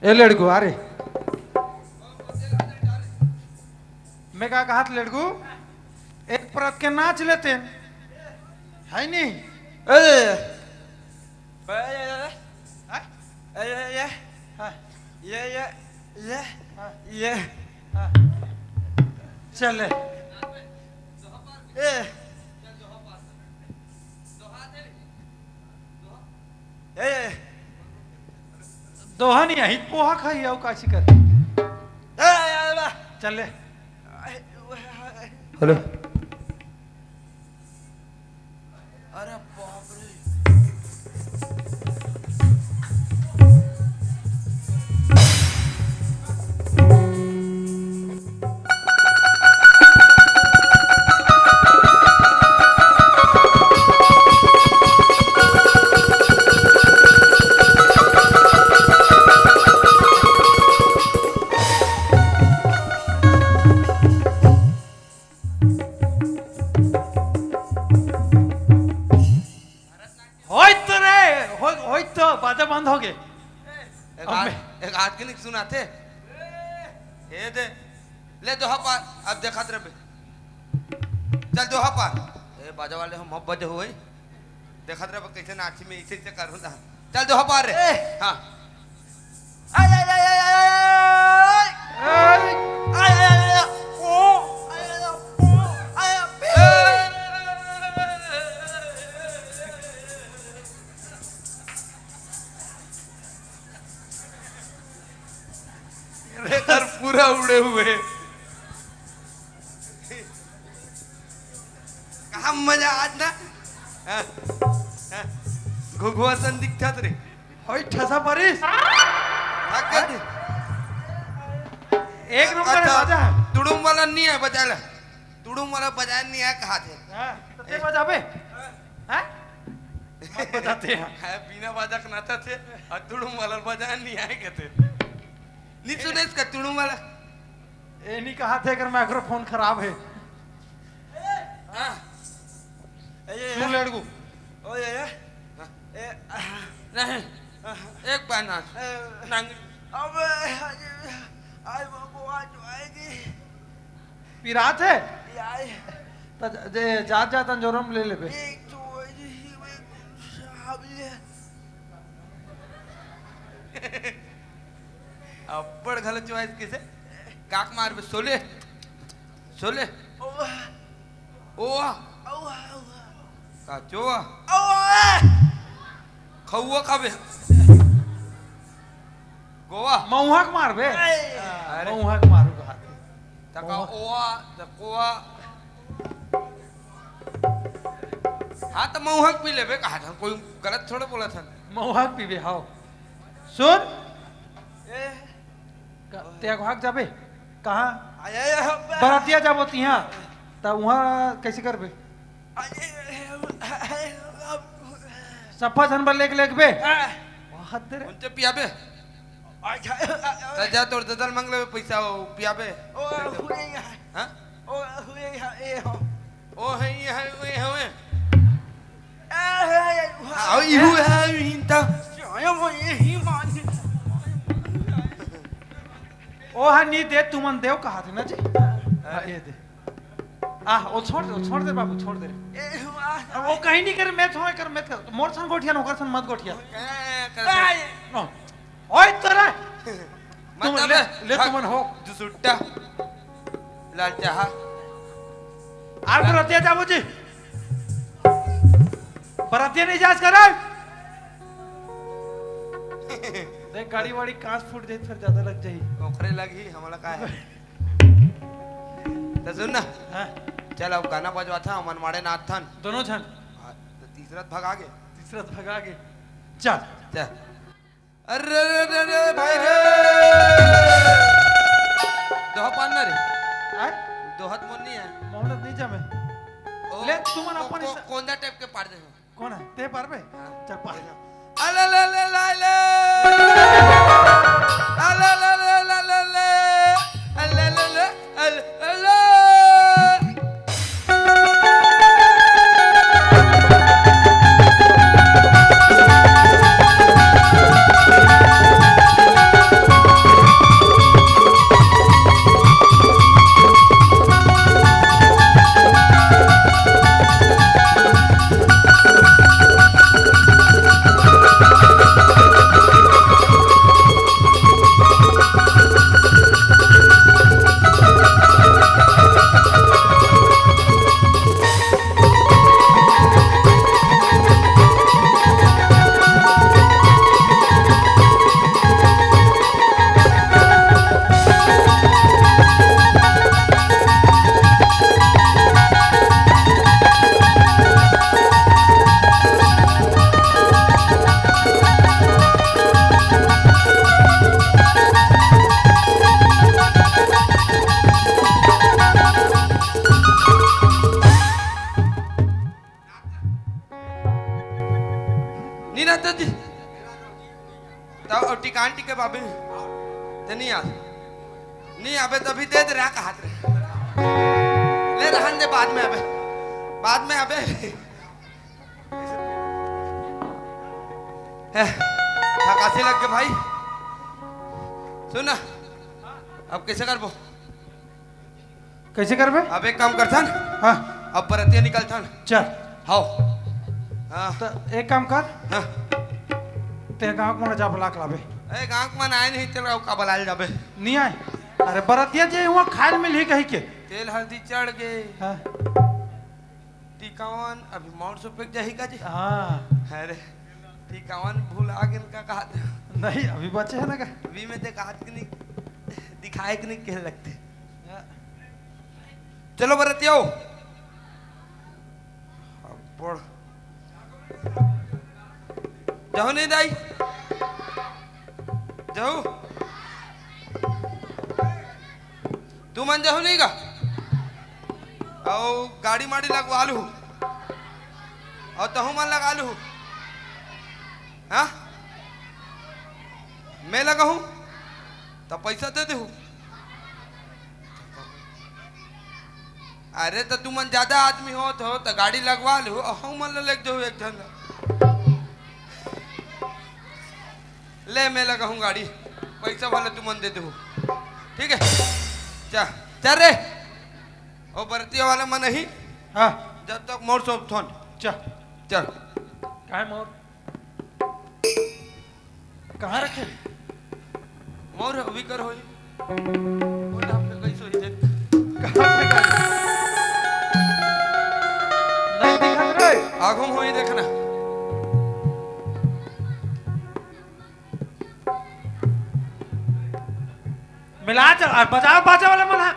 ए लड़कू, अरे। मैं का कहत लड़कू, एक परत के नाच लेते, है नहीं? ए, ए, ए, ए। हाँ? ए, ए, ए। हाँ। ये, ये, ये। हाँ। ये। हाँ। चल ले। ए। ए, ए। दोहा नहीं आही, पोहा खाही, अउ काशी कर। ए, ए, ए, बा। चल ले। ए, ओ, ए, ए। हेलो। अरे बाप रे। होय तो रे, होय, होय तो, बाजा बंद हो गे। एक अब हाथ, मैं एक हाथ के नहीं सुनाथे। ए दे, ले दोहा पार, अब देखत रहे। चल दोहा पार। ए, बाजा वाले हम अब बजे हुए। देखत रहे, कैसे नाची में ऐसे, ऐसे करूँ ना। चल दोहा पार रे। ए। हाँ। आय, आय, आय, आय, आय, आय, आय। ए। आय, आय, आय, आय, आय। ओ, आय, आय, आय, ओ, आय, आय, आय। रे, कर पूरा उड़े हुए। कहाँ मजा आज ना? हाँ, हाँ। घुघुआ सन दिखत रे। होई ठसा परिस। थक गए थे। एक नंबर है अच्छा, बाजा। तुड़ुम वाला नहीं है, बजा ले। तुड़ुम वाला बजाए नहीं है, कहा थे। हाँ, तो ते ए। बजाबे? हाँ? मत बजाते हैं। है, बिना बाजा के नाचा थे, और तुड़ुम वाला बजाए नहीं आए कहते। नहीं सुने इसका तुड़ुम वाला? ए नहीं कहा थे, अगर माइक्रोफोन खराब है। हाँ। ए, ये, सुन ले अड़गू। ओ, ये, ये। हाँ। ए, नहीं। एक बार नाच। ए, नहीं। अबे, आज, आज वो, वो आज आएगी। पिरात है? पिराए। त जे जात जात अंजोरम ले लेबे। एक तो वही, वही साहब ये। अब्बड़ घलो चुआइस किसे? काक मारबे, सोले। सोले। ओवा। ओवा। ओवा, ओवा। का चोवा? ओवा। खौवा खाबे। गोवा। मऊहा के मारबे। ए। अरे। मऊहा के मारू कहा थे। तका मऊहा। ओवा, तकोवा। हाँ, तो मऊहा के पी लेबे कहा था, कोई गलत थोड़े बोला था। मऊहा के पीबे, हाँ। सुन। ए। का, ते अगवा के जाबे? कहाँ? आय, आय, आय, बरातिया जाबो तिहाँ, त उहाँ कैसे करबे? आय, आय, आय, आय, आय, सफा झन बर लेके लेगबे? हाँ। वाह, तेरे। उनते पियाबे? आय, आय, आय, आय। त जा तोर ददल मांग लेबे पैसा, वो पियाबे। ओ, हुए यहाँ। हाँ? ओ, हुए यहाँ, ए हो। ओ, है, ये है, ये है, ये। ए, ए, ए, हाँ, ई हुए है, ई हिंता। आयो, वो यही मान। ओ हा नी दे, तुमन देव कहा थे ना जी। हाँ, ये दे। आ, वो छोड़ दे, वो छोड़ दे बाबू, छोड़ दे। ए, वाह। अब वो कहीं नहीं करे, मैं छोड़ कर, मैं कर। मोर सन गोठिया, ओकर सन मत गोठिया। ए, कर दे। ए। नो। ओए तोरा। तुम मतलब, ले, ले भाग। तुमन हो। दुसुट्टा। लाल चाहा। आर बरतिया जाबो जी। बरतिया नहीं जास करे। देख, गाड़ी वाड़ी कांच फूट जाई, फिर ज्यादा लग जाई। ओकरे लग ही, हमला का है? तो सुन ना। हाँ। चल, अब गाना बजवा था, मनमाड़े नाथ थन। दोनों झन। हाँ, तो तीसरा भगा के। तीसरा भगा के। चल। चल। अरे, अरे, अरे, अरे, भाई रे। दोहा पान ना रे। आय? दोहत मोर नहीं है। मोहलत नहीं जामे। ओ, ले, तुमन को-, अपन को-, इस- कौन सा टाइप के पार दे हो? कौन है? ते पार पे? हाँ। चल, पार। अले, ले, ले, ले, ले। अले, ले, ले, ले, ले, ले। अले, ले, ले, अले, अले। जी। तब अब टिकान टिके बाबे। ते नहीं आ। नहीं आबे तभी दे दे रहा कहात रहे। ले रहन दे, बाद में आबे। बाद में आबे। हे, थकासी लग गए भाई। सुन ना, अब कैसे करबो? कैसे करबे? अब एक काम करथन। हाँ। अब बरतिया निकलथन। चल। हाव। हाँ। त एक काम कर। हाँ। ते गाँव के मन ला जा बला के लाबे। ए, गाँव के मन आए नहीं, तेल का बलाल जाबे। नहीं आए? अरे बरतिया जे हुआ खाए मिलही कही के। तेल हल्दी चढ़ गए। हाँ। टिकावन अभी मौर सो फेंक जाही का जी? हाँ। अरे, टिकावन भुला गेन का कहा था? नहीं, अभी बचे है ना का? अभी में ते कहा कि नहीं, दिखाए कि नहीं कह लगते। हाँ। चलो बरतियाओ। अब्बड़। जाहू नहीं दाई? जाहू? तू मन जाहू नहीं का? अउ गाड़ी माड़ी लगवा लू। अउ तहू मन लगा लू। हाँ? मैं लगाहूँ? त पैसा दे देहू। अरे त तुमन ज्यादा आदमी होत हो त गाड़ी लगवा लो, अउ हमन ल लेके जाहू एक झन ल। ले मैं लगाहूँ गाड़ी, पैसा वाला तुमन दे देहू, ठीक है? चल, चल रे, ओ बरतिया वाला मन ही। हाँ। जब तक मोर सोप थोन। चल। चल। काय मोर? कहाँ रखे? मोर विकर होई। वो नाम पे कैसे होई देख। कहाँ पे गए? नहीं दिखत रे। आगू में होई देखना। मिला चल, और बजाओ बाजा वाला मन है।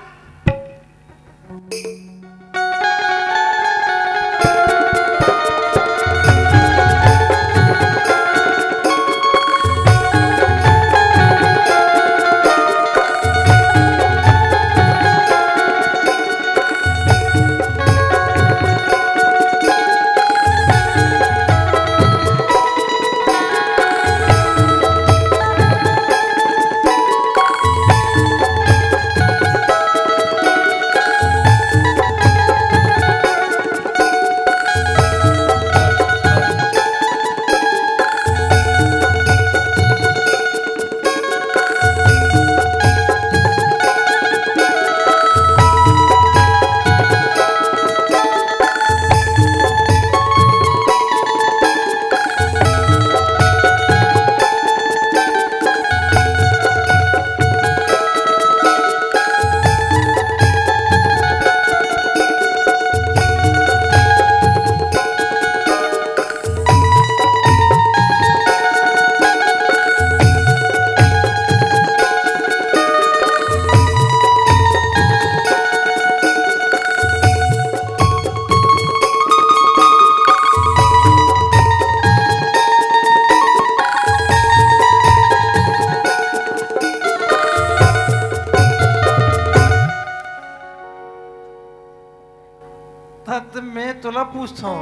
त मैं तोला पूछथों,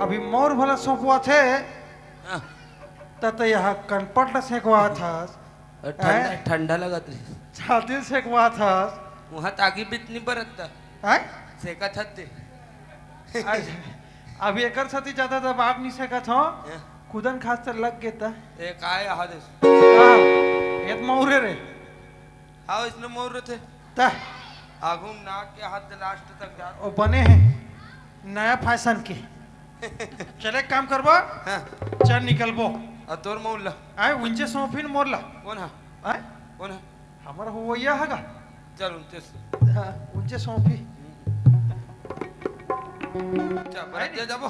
अभी मोर भला सौंपवा थे, हाँ। त त यहाँ कनपट ल सेंकवा थस। ठंडा, हैं? ठंडा लगत रही। छाती ल सेंकवा थस। वहाँ त आगी बीत नहीं बरत था। हैं? सेका था ते। अच्छा, अभी एकर साथी ज्यादा दबाव नहीं सेकत हो। हैं? खुदन खास त लग गे त। ए, काय आहा देस? का? ये त मौरे रे। हाँ, इसने मोर रथे। त? आगू नाक के हाथ लास्ट तक जात। ओ बने हे, नया फैशन के। चले, काम करबो? हाँ। चल निकलबो। आ तोर मौर ला? आय, उंचे सौंफिन मोर ला। कौन हा? आय? कौन हा? हमर होवैया हगा। चल उंचे से। हाँ, उंचे सौंफी। चल, बरत दे जाबो।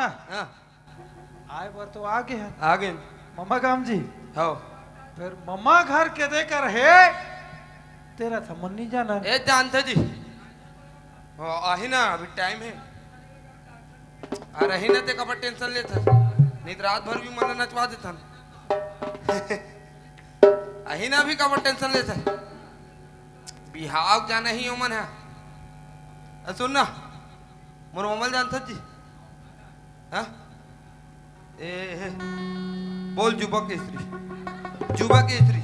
हाँ। आए बर तो आ गे हन। आ गे। ममा काम जी। हव। फेर ममा घर केदे कर हे, तेला त हमन नइ जानन। ए, जानथे जी। हाँ, आही ना, अभी टाइम हे। अउ रही ना ते काबर टेंशन लेथस? नइ त रात भर भी मन नचवा देथन। आही ना, अभी काबर टेंशन लेथस? बिहाव जाना ही ओमन ह। अ, सुन ना, मोर ममा ल जानथस जी? हाँ? ए, ए, बोल जुबा केसरी। जुबा केसरी।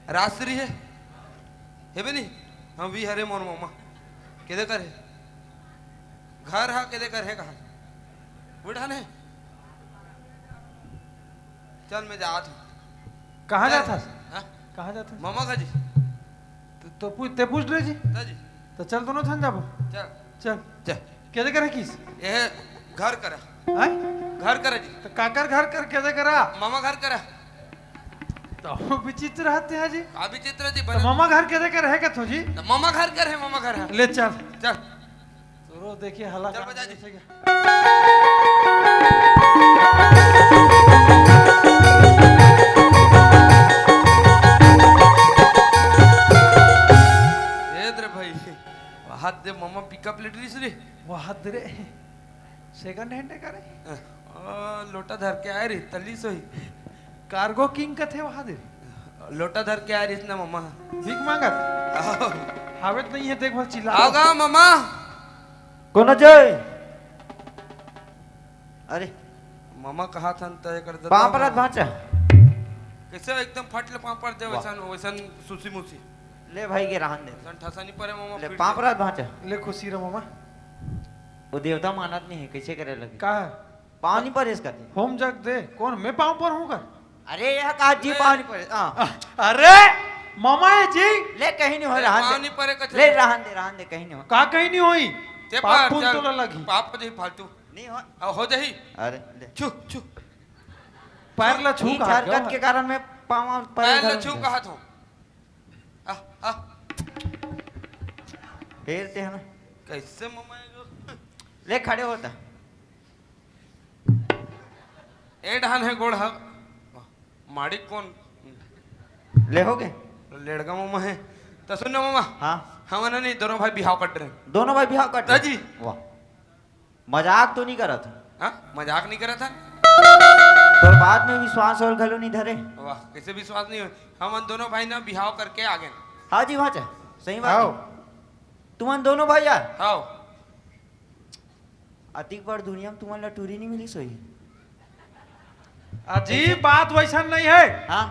राजश्री हे? हेबे नी? हाँ, वी हरे मोर ममा। केदे कर हे? घर हा केदे कर हे कहा? उठा ने। चल, मैं जात हूँ। कहाँ चल। जात हस? हाँ? कहाँ जात हस? ममा का जी। तो, तो पूछ, ते पूछ ले जी। ता जी। तो चल, दोनों झन जाबो। चल। चल। चल। केदे कर हे किस? ये घर करा। हैं? घर करा जी। तो काकर घर कर, केदे करा? ममा घर करा। तो विचित्र हते हैं जी। का विचित्र जी? तो बने ममा घर केदे कर हे कथो जी? तो ममा घर कर हे, ममा घर हे। ले चल। चल। तोरो देखे हला चल का बजा जी। देखे। ए रे भाई, वहाद दे ममा पिकअप लेट रहिस रे। वहाद रे, सेकंड हैंड हे का रे? अ, लोटा धर के आए रे, तली सोही। कार्गो किंग कथे वहाद रे। लोटा धर के आए रहिस ना ममा। भीख मांगत? आओ। हावत नहीं है, देख भर चिल्ला। आओ गा ममा। कोन जय? अरे। ममा कहा था न, त एकर ददा पाँव परत भांचा। कैसे एकदम फट ले पाँव पर दे, हाँ। वैसन, वैसन सुसी मुसी। ले भाई के रहन दे। वैसन ठसा नहीं परे ममा, ले फिर पाँव से। परत भांचा। ले खुशी रह ममा। वो देवता मानत नहीं है, कैसे करे लगे? का है? पाँव नहीं परे इसका दे। होम जग दे। कौन? मैं पाँव पर हूँ कर? अरे, यह का जी ए। पाँव नहीं परे? हाँ। अरे, ममा है जी। ले कहीं नहीं हो, ए, रहन पाँव दे। नहीं परे कथे। ले रहन दे, रहन दे, कहीं नहीं हो। का कहीं नहीं होई? ते पाप पर पुन चल, तोला लगी। पाप हो जाही फालतू। नहीं हो। अब हो जाही। अरे, ले। छू, छू। पैर ला छू ई कहा हरकत के कारण मैं पाँव पर पैर ला छू कहा था। आ, आ। फेर ते है ना। कैसे ममा एगो? ले खड़े होता। ए डहान हे गोड़ ह। माड़ी कोन? ले हो गे? लेड़गा ममा हे। त सुन ना ममा। हाँ। हमन नहीं, दोनों भाई बिहाव कट रहे। दोनों भाई बिहाव कट रहे? जी। वाह। मजाक तो नहीं करत? हाँ, मजाक नहीं करत है। तोर बात में विश्वास और घलो नहीं धरे। वाह, कैसे विश्वास नहीं हो? हमन दोनों भाई ना बिहाव करके आ गए। हाँ जी, भांचा, सही बात है। आओ। तुमन दोनों भाई यार। आओ। अतिक बड़ दुनिया में तुमन ला टूरी नहीं मिली सोई। अजीब बात वैसन नहीं है। हाँ।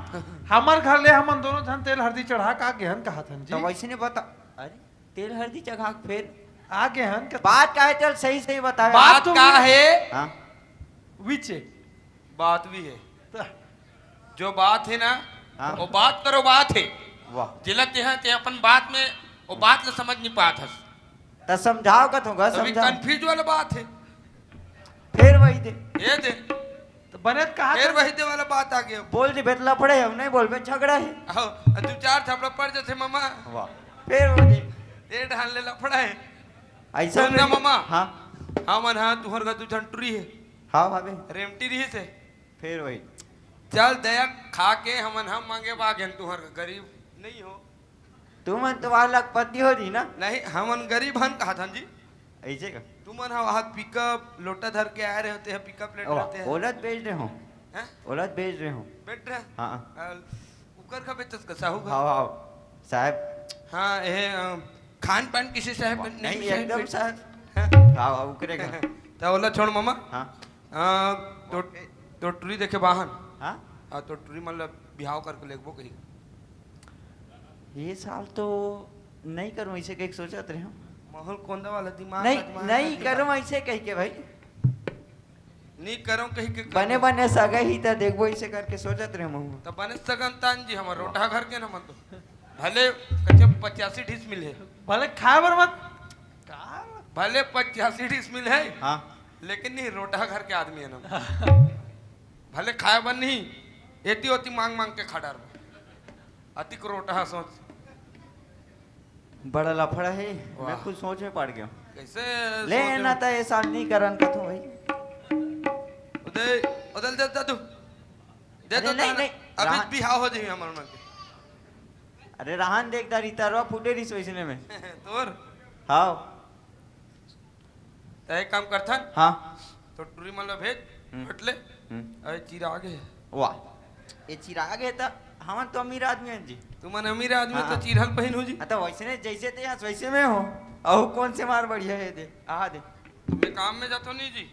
हमर घर ले हमन दोनों झन तेल हरदी चढ़ा का गेहन कहा थन जी। तो वैसे नहीं बता। अरे, तेल हरदी चढ़ा के फेर आ गेहन के बात का है, चल सही सही बतावे। बात बात तो का हुई। है? हाँ। विचे। बात भी है। तो जो बात है ना, हाँ। वो बात करो, बात है। वाह। जिला ते हैं, ते अपन बात में, वो बात ला समझ नहीं पात हस। त समझाव का तुमका, तभी समझाव। कंफ्यूज वाला बात है। फेर वही दे। ये दे। तो बने त कहा फेर था। वही दे वाला बात आ गया। बोल दे, बेत लफड़े है, नहीं बोल, बेत झगड़ा है। आओ, दू चार थपड़ा पड़ जाथे, मामा। वाह। फेर वो दे। ये ढाल ले लफड़ा है। ऐसा सुन ना, नहीं। मामा। हाँ। हाँ, मन, हाँ, तुहर घर दू झन टुरी है। हाँ, भाभी। रेमटी रही से। फेर वही। चल, दया खा के हमन हम मांगे बागेन, तुहर गरीब नहीं हो। तुमन तो वाला लखपति हो जी ना? नहीं, हमन गरीब हन कहा थन जी। ऐसे का? तुमन हा वहाँ पिकअप लोटा धर के आए रहे होते हैं, पिकअप लेट ओ, रहते हैं। ओलत बेच रहे हो। हैं? ओलत बेच रहे हो। बेच रहे? हाँ। अल, उकर का बेचस का साहू का? हाँ, हाँ, साहब। हाँ, ये, अ, खान पान किसी साहब वाह, नहीं, नहीं, साहब एकदम बेच- साहब। हाँ? हाँ, हाँ, उकरे का। तो ओला छोड़ मामा। हाँ। आ, तो, तो टुरी देखे बाहन। हाँ? आ, तो टुरी मतलब बिहाव करके लेगबो कही। ये साल तो नहीं करूँ, ऐसे कहीं सोचत रहे हूँ। माहौल कोंदा वाला दिमाग नहीं, आजमा नहीं के करूँ ऐसे कह के भाई। नहीं करूँ कही के बने करूँ। बने सगा ही तो देखबो ऐसे करके सोचत रहे हूँ। तो बने सगन तान जी हमार रोटा घर के ना मन तो। भले कच्चे पचासी डिसमिल है। भले खाए बर मत। का? भले पचासी डिसमिल है। हाँ। लेकिन नहीं, रोटा घर के आदमी है ना। भले खाए बर नहीं, एती ओती मांग मांग के खा डारबो। अतिक रोटा सोच। बड़ा लफड़ा हे, मैं वाह। खुद सोच में पड़ गया हूँ। कैसे ले सोच ना में? त ये साल नहीं करन कथो भाई। उदय, उदय, दे, दे, दे, दे अरे तो नहीं, नहीं, अभी राहन बिहाव हो जाही हमर मन के। अरे राहन देख दारी तरवा फूटे रहिस वैसने में। तोर? हाव। त एक काम करथन। हाँ। तो टूरी मन ला भेज, हम्म। फट ले। हम्म। अरे चिराग हे। वाह। ये चिराग हे त हमन तो अमीर आदमी हन जी। तुमन अमीर आदमी हाँ। तो चिरहन पहिन हो जी। हाँ, तो वैसने जैसे ते हस वैसे में हो। अउ कौन से मार बढ़िया हे दे। आहा दे। मैं काम में जातो नहीं जी।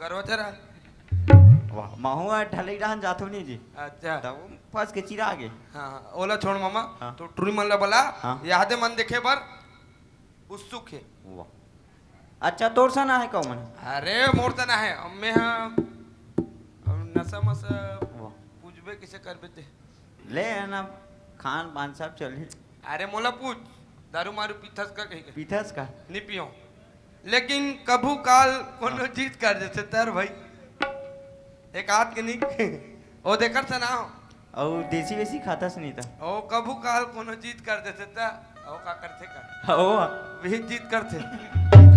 गरवा चरा। वाह, महू ह ढलई डहन जाथो नहीं जी। अच्छा। तब फंस के चिराग हे। हाँ, ओला छोड़ मामा। हाँ। तो टूरी मन ला बला। हाँ। यादे मन देखे बर उत्सुक हे। वाह। अच्छा, तोर सन आहे का मन? अरे, मोर सन आहे। अब मैं हा, अब नशा मशा वाह। पूछबे कैसे करबे ते? ले ना, खान पान सब चलही। अरे, मोला पूछ, दारू मारू पीथस का कहीं के? पीथस का? नहीं पियो। लेकिन कभू काल कोनो हाँ। जीत कर जैसे तर भाई। एक आध के नहीं। ओ देकर से ना हो। अउ देसी वेसी खाथस नहीं त? ओ कभू काल कोनो जीत कर देथे त, ओ का करथे का? ओ। भी जीत करथे।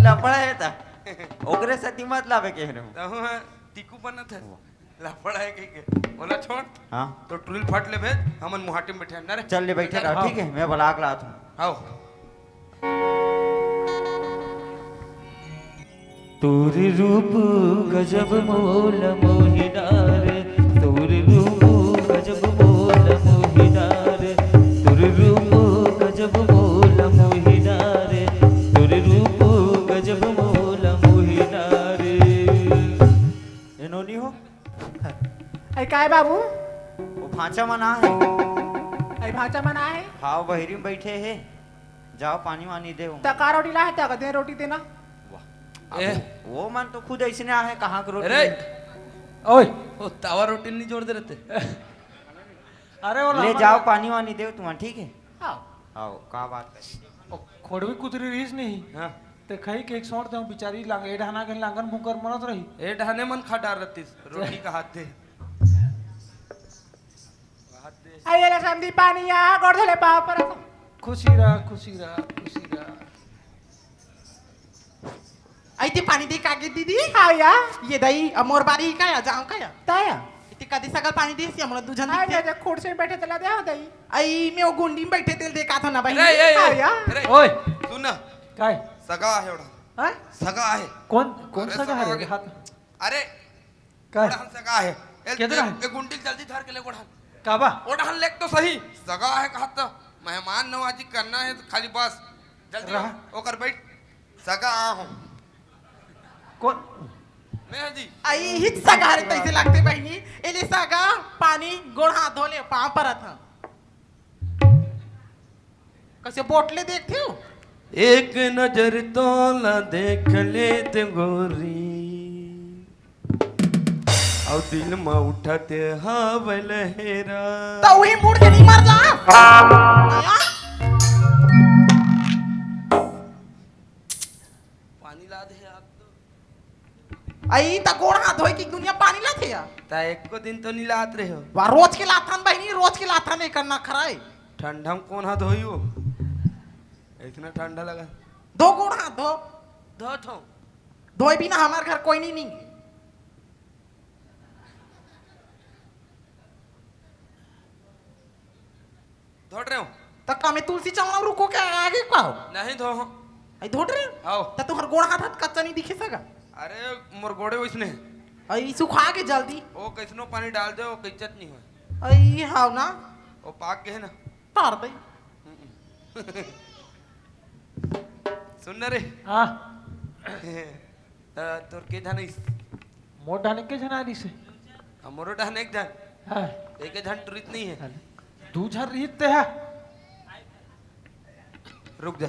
लफड़ा हे त। ओकरे साथी मत लावे के रहूं। तहु ह टीकू बनत हे। वाह। लफड़ा हे कहि के। ओला छोड़। हाँ। तो टूरी ल फट ले भेज, हमन मुहाटी में बैठे हन ना रे। चल ले बैठे चल, रह, हाँ। ठीक हे, मैं बला के लात हूँ। आओ। तोर रूप गजब मोला मोहि डारे, तोर रूप गजब मोला मोहि डारे, तोर रूप गजब मोला मोहि डारे, तोर रूप गजब मोला मोहि डारे। ए नोनी हो? अरे काय बाबू? वो भांचा मन आहे। अरे भांचा मन आहे? हाँ, बहिरी में बैठे हे। जाओ पानी वानी दे। त का रोटी लाहे त दे रोटी देना। वाह। अब ए। वो, वो मन तो खुद ऐसने आहे, कहाँ के रोटी अरे। दे? ओए। वो तावा रोटी नहीं जोर दे रहते। अरे वो ले लामा जाओ ला- पानी वानी दे तुमन, ठीक हे? हाँ। आओ, का बात कर? ओ, खोड़वी कुतरी रहीस नहीं। हाँ। ते खई के एक सोट देव बिचारी लांग-, ए ढाना के लांगन मुकर मरत रही। ए ढाने मन खा डार रहतीस, रोटी का हाथ दे। हाथ दे। आई एला समधी पानी आ, गोड़ धोले पाँव परत। खुशी रह, खुशी रह, खुशी रह। आई ते पानी दे का गे दीदी? हाँ या। ये दई, अब मोर बारी का या, जाऊं का या? ता या। इते कदी सगल पानी देस या, मोला दू झन आई दिखते। दे, दे, खुर्सी में बैठे तेला दे, हो दई। आई, मैं वो गुंडी में बैठे तेल देखा था ना भाई। रे, ए, ए, हाँ या। रे, ओए। सुन ना। काय? सगा आहे ओढ़ा। हाँ? सगा आहे। कौन, कौन अरे, सगा सगा है रे? आहे। हाथ। अरे, काय? ओढ़ा सगा आहे। ए, केतना ए, आहे? ए, गुंडी जल्दी धर के ले ओढ़ा। काबा? ओढ़ा लेक तो सही। सगा आहे कहा तो मेहमान नवाजी करना है तो खाली बस। जल्दी रहा। ओकर बैठ। सगा आ हूँ। कौन? मैं जी। आई हित सगा रे तैसे लागते बहिनी। एले सगा पानी गोड़ हाथ धो ले पाँव परत हन। कैसे बोटले देखते हो? एक नजर तोला देख लेते गोरी। अउ दिल म उठत हवय लहेरा। त उही मुड़ के नहीं मर जा। पानी ला दे आप तो। आई त गोड़ हाथ धोए की दुनिया पानी लाथे या। त एको दिन तो नहीं लात रहे हो। वा, रोज के लाथन बहिनी, रोज के लाथन, एकर नखरा हे। ठंडा में कौन हाथ धोई हो? इतना ठंडा लगा। धो गोड़ हाथ धो। धो थो। धोए बिना हमार घर कोई नहीं, नहीं। धोट रहे हो? त का मैं तुलसी चौरा रुको के आगे का हो? नहीं धो हो। आई धोट रहे हो? आओ। त तुम्हार गोड़ हाथ हाथ कच्चा नहीं दिखे सगा? अरे, मोर गोड़े वैसने हे। आई सुखा के जल्दी। ओ, कैसनो पानी डाल दे, ओ कच्चत नहीं होय। आई हाव ना? ओ पाक गए ना। तार दई। सुन ना रे। हाँ। त तोर के झन आइस? मोर डाहन के झन आइस हे। हमरो डाहन एक झन। हाँ। एक झन टुरित नहीं है। दू झन रहित ते हा। रुक जा।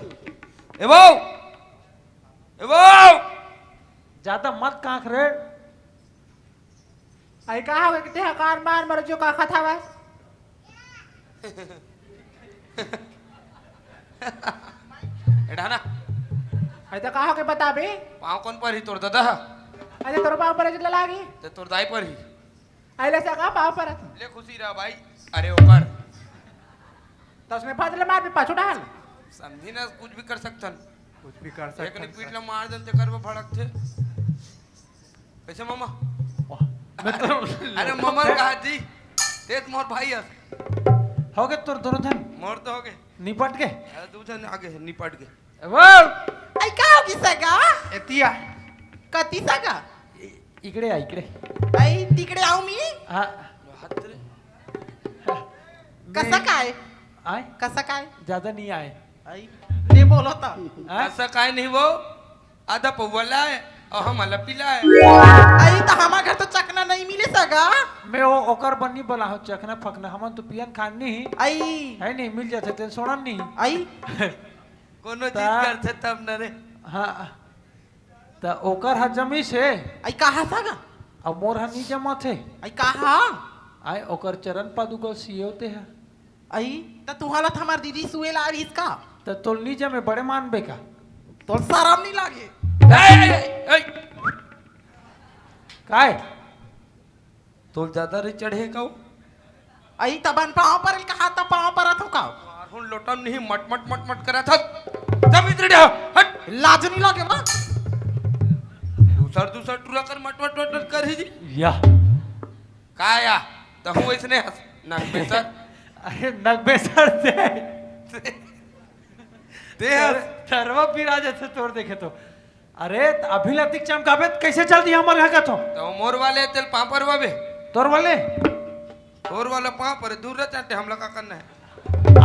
ए बाऊ! ए बाऊ! ज्यादा मत कांख रे। आई का हवे कि ते हकार मार मर जो का खत हवस? एडा ना। आई त का हो के बताबे? पाँव कौन पर ही तोर दादा? अरे तोर पाँव पर जितला लागी। ते तोर दाई पर ही। आई ले से का पाँव पर? ले खुशी रह भाई। अरे ओकर। तसने फजल मार भी पाछू डाल। समझी ना, कुछ भी कर सकथन। कुछ भी कर एक सकथन, ने पीठ सर। ला मार देन, तेकर बर भड़कथे। कैसे मामा? वाह, मैं तो अरे मामा कहा जी, तेज मोर भाई हस। हो गए तोर दोनों झन? मोर तो हो गए। निपट गए? अरे दू झन आगे है, निपट गए। ए वो, आई का होगी सगा? एतिया। कति सगा? इ-, इकडे आ, इकडे। आई तिकडे आऊ मी? हाँ। हात रे। कसा काय? आय? कसा काय? ज्यादा नहीं आए। आई, ले बोलो तो। हाँ? ऐसा काय नहीं वो, आधा पौवा लाए और हम आला पिलाए। आई तो हमार घर तो चखना नहीं मिले सगा। मैं वो ओकर बनी बोला हूँ, चखना फकना, हमन तो पियन खान नहीं। आई। है नहीं, मिल जाते तेन सोड़न नहीं। आई। कोनो ता- चीज करथे तब न रे। हाँ। त ओकर ह जमीस हे। आई कहा सगा? अब मोर ह नी जमत हे। आई कहा? आय ओकर चरण पादुका सियो ते ह। आई, त तुहाला त हमार दीदी सुए ला आविस का? त तोल नी जमे बड़े मानबे का? तोल शरम नी लागे? ए, ए, ए, ए। काय? तोल ज्यादा रे चढ़े का वो? आई तबन पाँव परल कहा त पाँव परत हो का? मारहूं लोटम नहीं, मट मट मट मट करत हस। जब इधर हट। लाज नहीं लागे बा? दूसर दूसर टूरा कर मट मट मट मट कर ही जी। या। का या? तहूं इसने हस। नगबेसर। अरे नगबेसर से। ते हस। थरवा पिरा जैसे तोर देखे तो। अरे, त अभी लतिक चमकाबे, त कैसे चल दिया हमर घर का तो? तो मोर वाले तेल पापड़ बाबे। तोर वाले? तोर वाला पापड़, दूर रह चाटे, हमला का करना है?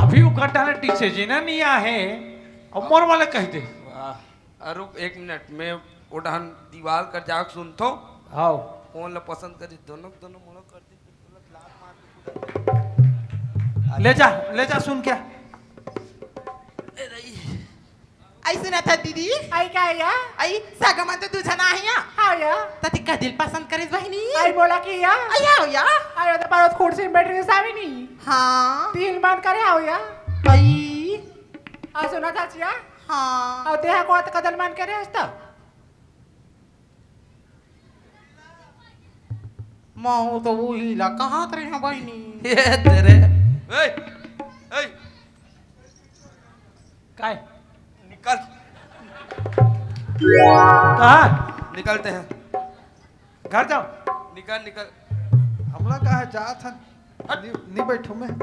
अभी उकर डाले टीचे जी ना नहीं आहे, अब मोर वाले कह दे। वाह, अ, रुक एक मिनट, मैं वो डहन दीवार कर जाके सुनथो। हाव। कौन ला पसंद करी, दोनों, दोनों मोड़ो कर दी। ले जा, ले जा, सुन क्या? अइसे ना था दीदी। आई का या? आई, सगा मन तो दू झन आहे या। हाँ या। तती का दिल पसंद करिस बहिनी? आई बोला कि या? आई आओ या। अरे तो परत खुर्सी में बैठ रही साविनी। हाँ। दिल मन करे आओ या। आई। आ सुना था चिया? हाँ। और देहा को कदल मन करे हस तो? मऊ तो उही ला कहत रहे हैं बहिनी। ये तेरे। ए, ए। काय? निकल। कहाँ? निकलते हैं। घर जाओ। निकल, निकल। हमला कहा जात हन। हट। नी, नी बैठो मैं।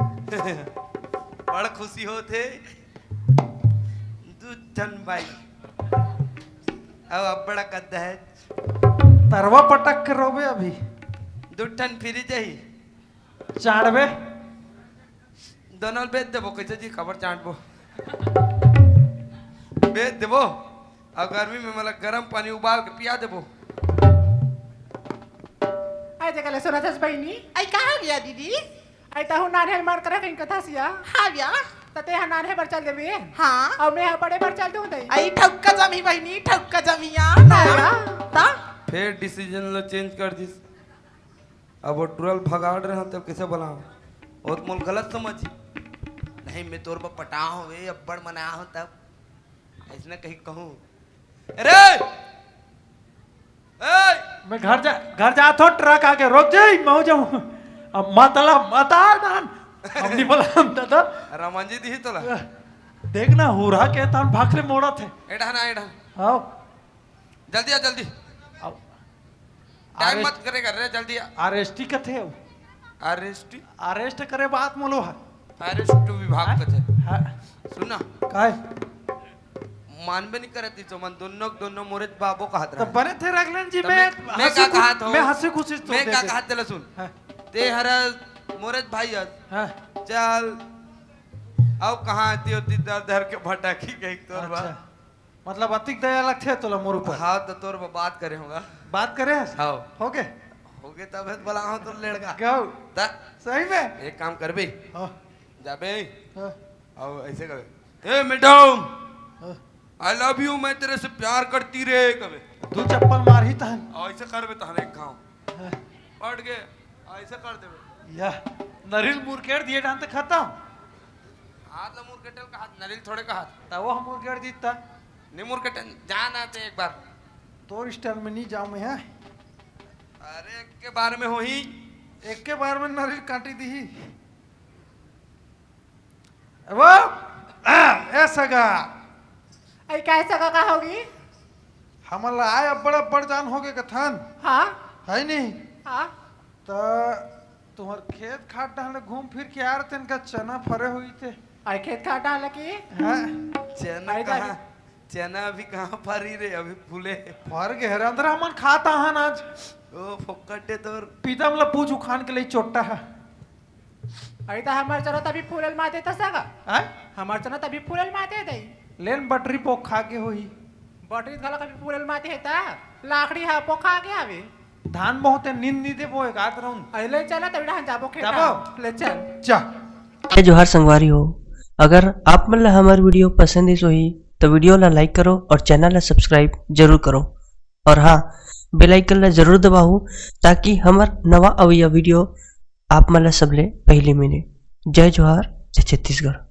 बड़ खुशी होत हे। दू झन बाई। अब अब्बड़ कद्दा है। तरवा पटक के रोबे अभी। दू ठन फिरी जाही। चाड़बे। दोनों बेच देबो, कैसे जी खबर चाटबो। बेच देबो। अब गर्मी में मतलब गरम पानी उबाल के पिया देबो। आई देखा ले सुना था बहिनी। आई का हो गया दीदी? आई तहु नान्हे मार करे कहीं कथा सिया। हाँ या। तते हा नान्हे बर चल देबे। हाँ। और मैं हा बड़े बर चल दूँ दई। आई ठौका जमी बहिनी, ठौका जमिया। हाँ या। ता? फिर डिसीजन लो चेंज कर दिस। अब वो टुरल भगाड़ रहे हो तब कैसे बोला? वो तो मोल गलत समझ। नहीं, मैं तोर बर पटा हूँ, वे अब्बड़ मना हूँ तब। ऐसने कहीं कहूँ। अरे! ए! मैं घर जा, घर जात हो, ट्रक आके रोक जाई, मैं हो जाऊँ। अब मतला, मता दान। हम नहीं बोला, हम दादा। रामांजी दी ही तोला। देख ना, हुरा के तान भाखरे मोड़ा थे। एडा ना, एडा। हाँ। जल्दी आ, जल्दी। अब टाइम अरेस्ट मत करेगा रे, जल्दी आ। अरेस्टी कथे हो। अरेस्टी? अरेस्ट करे बात मोलो है। अरेस्ट विभाग हाँ? कथे। हाँ। सुन ना। काय? मानबे नहीं करत ही तो मन दोनों, दोनों मोरे बाबो कहत तो रहा। बने थे रगलन जी, तो मैं मैं, मैं हंसी का खुश-, कहत हूँ? मैं हंसी खुशी तो मैं दे का दे। कहत तेला सुन। हाँ। ते हरा मोरे भाई हस। हाँ। चल। अब कहाँ आती होती दर दर के भटाकी गई तोर बा। अच्छा। मतलब अतिक दया लगथे तोला मोर ऊपर। हाँ, तो तोर ब-, बात करे होगा। बात करे हस? हाँ। हो गए? हो गए तब है तो बोला, हाँ, तोर लड़का। क्यों? ता? सही में? एक काम करबे। हाँ। जाबे। हाँ। और ऐसे कबे, "ए मैडम, हाँ। I love you, मैं तेरे से प्यार करती रे," कबे। दू चप्पल मारही तहन। और ऐसे करबे तहन एक घाव। हाँ। पड़ गए, ऐसे कर देबे। या, नरिल मुरकेड़ दिए डान ते खत्म। हाथ ला मुरकेटल का हाथ, नरिल थोड़े का हाथ। ता वो हम मुरकेड़ दीता। नहीं मुरकेटन, जाना ते एक बार। तोर स्टाइल में नहीं जाऊँ मैं, हाँ? अरे, एक के बार में होही। एक के बार में नरिल काटी दी। वो ए सगा, अई काय सगा का होगी? हमन ला आय अब्बड़ अब्बड़ जान होगे कथन। हाँ। है नहीं? हाँ। त तुम्हर खेत खार डाहर ले घूम फिर के आर तेन का चना फरे होही ते। अरे खेत खार डाहर ले की? हाँ। चना अरे कहाँ? जाके चना अभी कहाँ फरी रे, अभी फूले। फर गे हरे, अंदर हमन खाता हन आज। ओ फोकट दे तोर। पीतम ला पूछ उखान के ले चोट्टा है। अरे त हमर चना तभी फूले ल माते त सगा। हैं? हमर चना तभी फूले ल माते दई। लेन बटरी पोखा गे होही। बटरी घला कभी फूले ल माते हे त लाकड़ी हा पोखा गे हवे। धान बहुत है, नींद नी देबो एक आध राउंड। अरे ले चला तभी हम जाबो खेत। जाबो? ले चल। जा। जय जोहार संगवारी हो, अगर आप मन ला हमर वीडियो पसंद आइस होही तो वीडियो ला लाइक करो और चैनल ला सब्सक्राइब जरूर करो। और हाँ, बेल आइकन ला जरूर दबाहू, ताकि हमर नवा अवइया वीडियो आप मन ला सबले पहली मिले। जय जोहार, जय छत्तीसगढ़।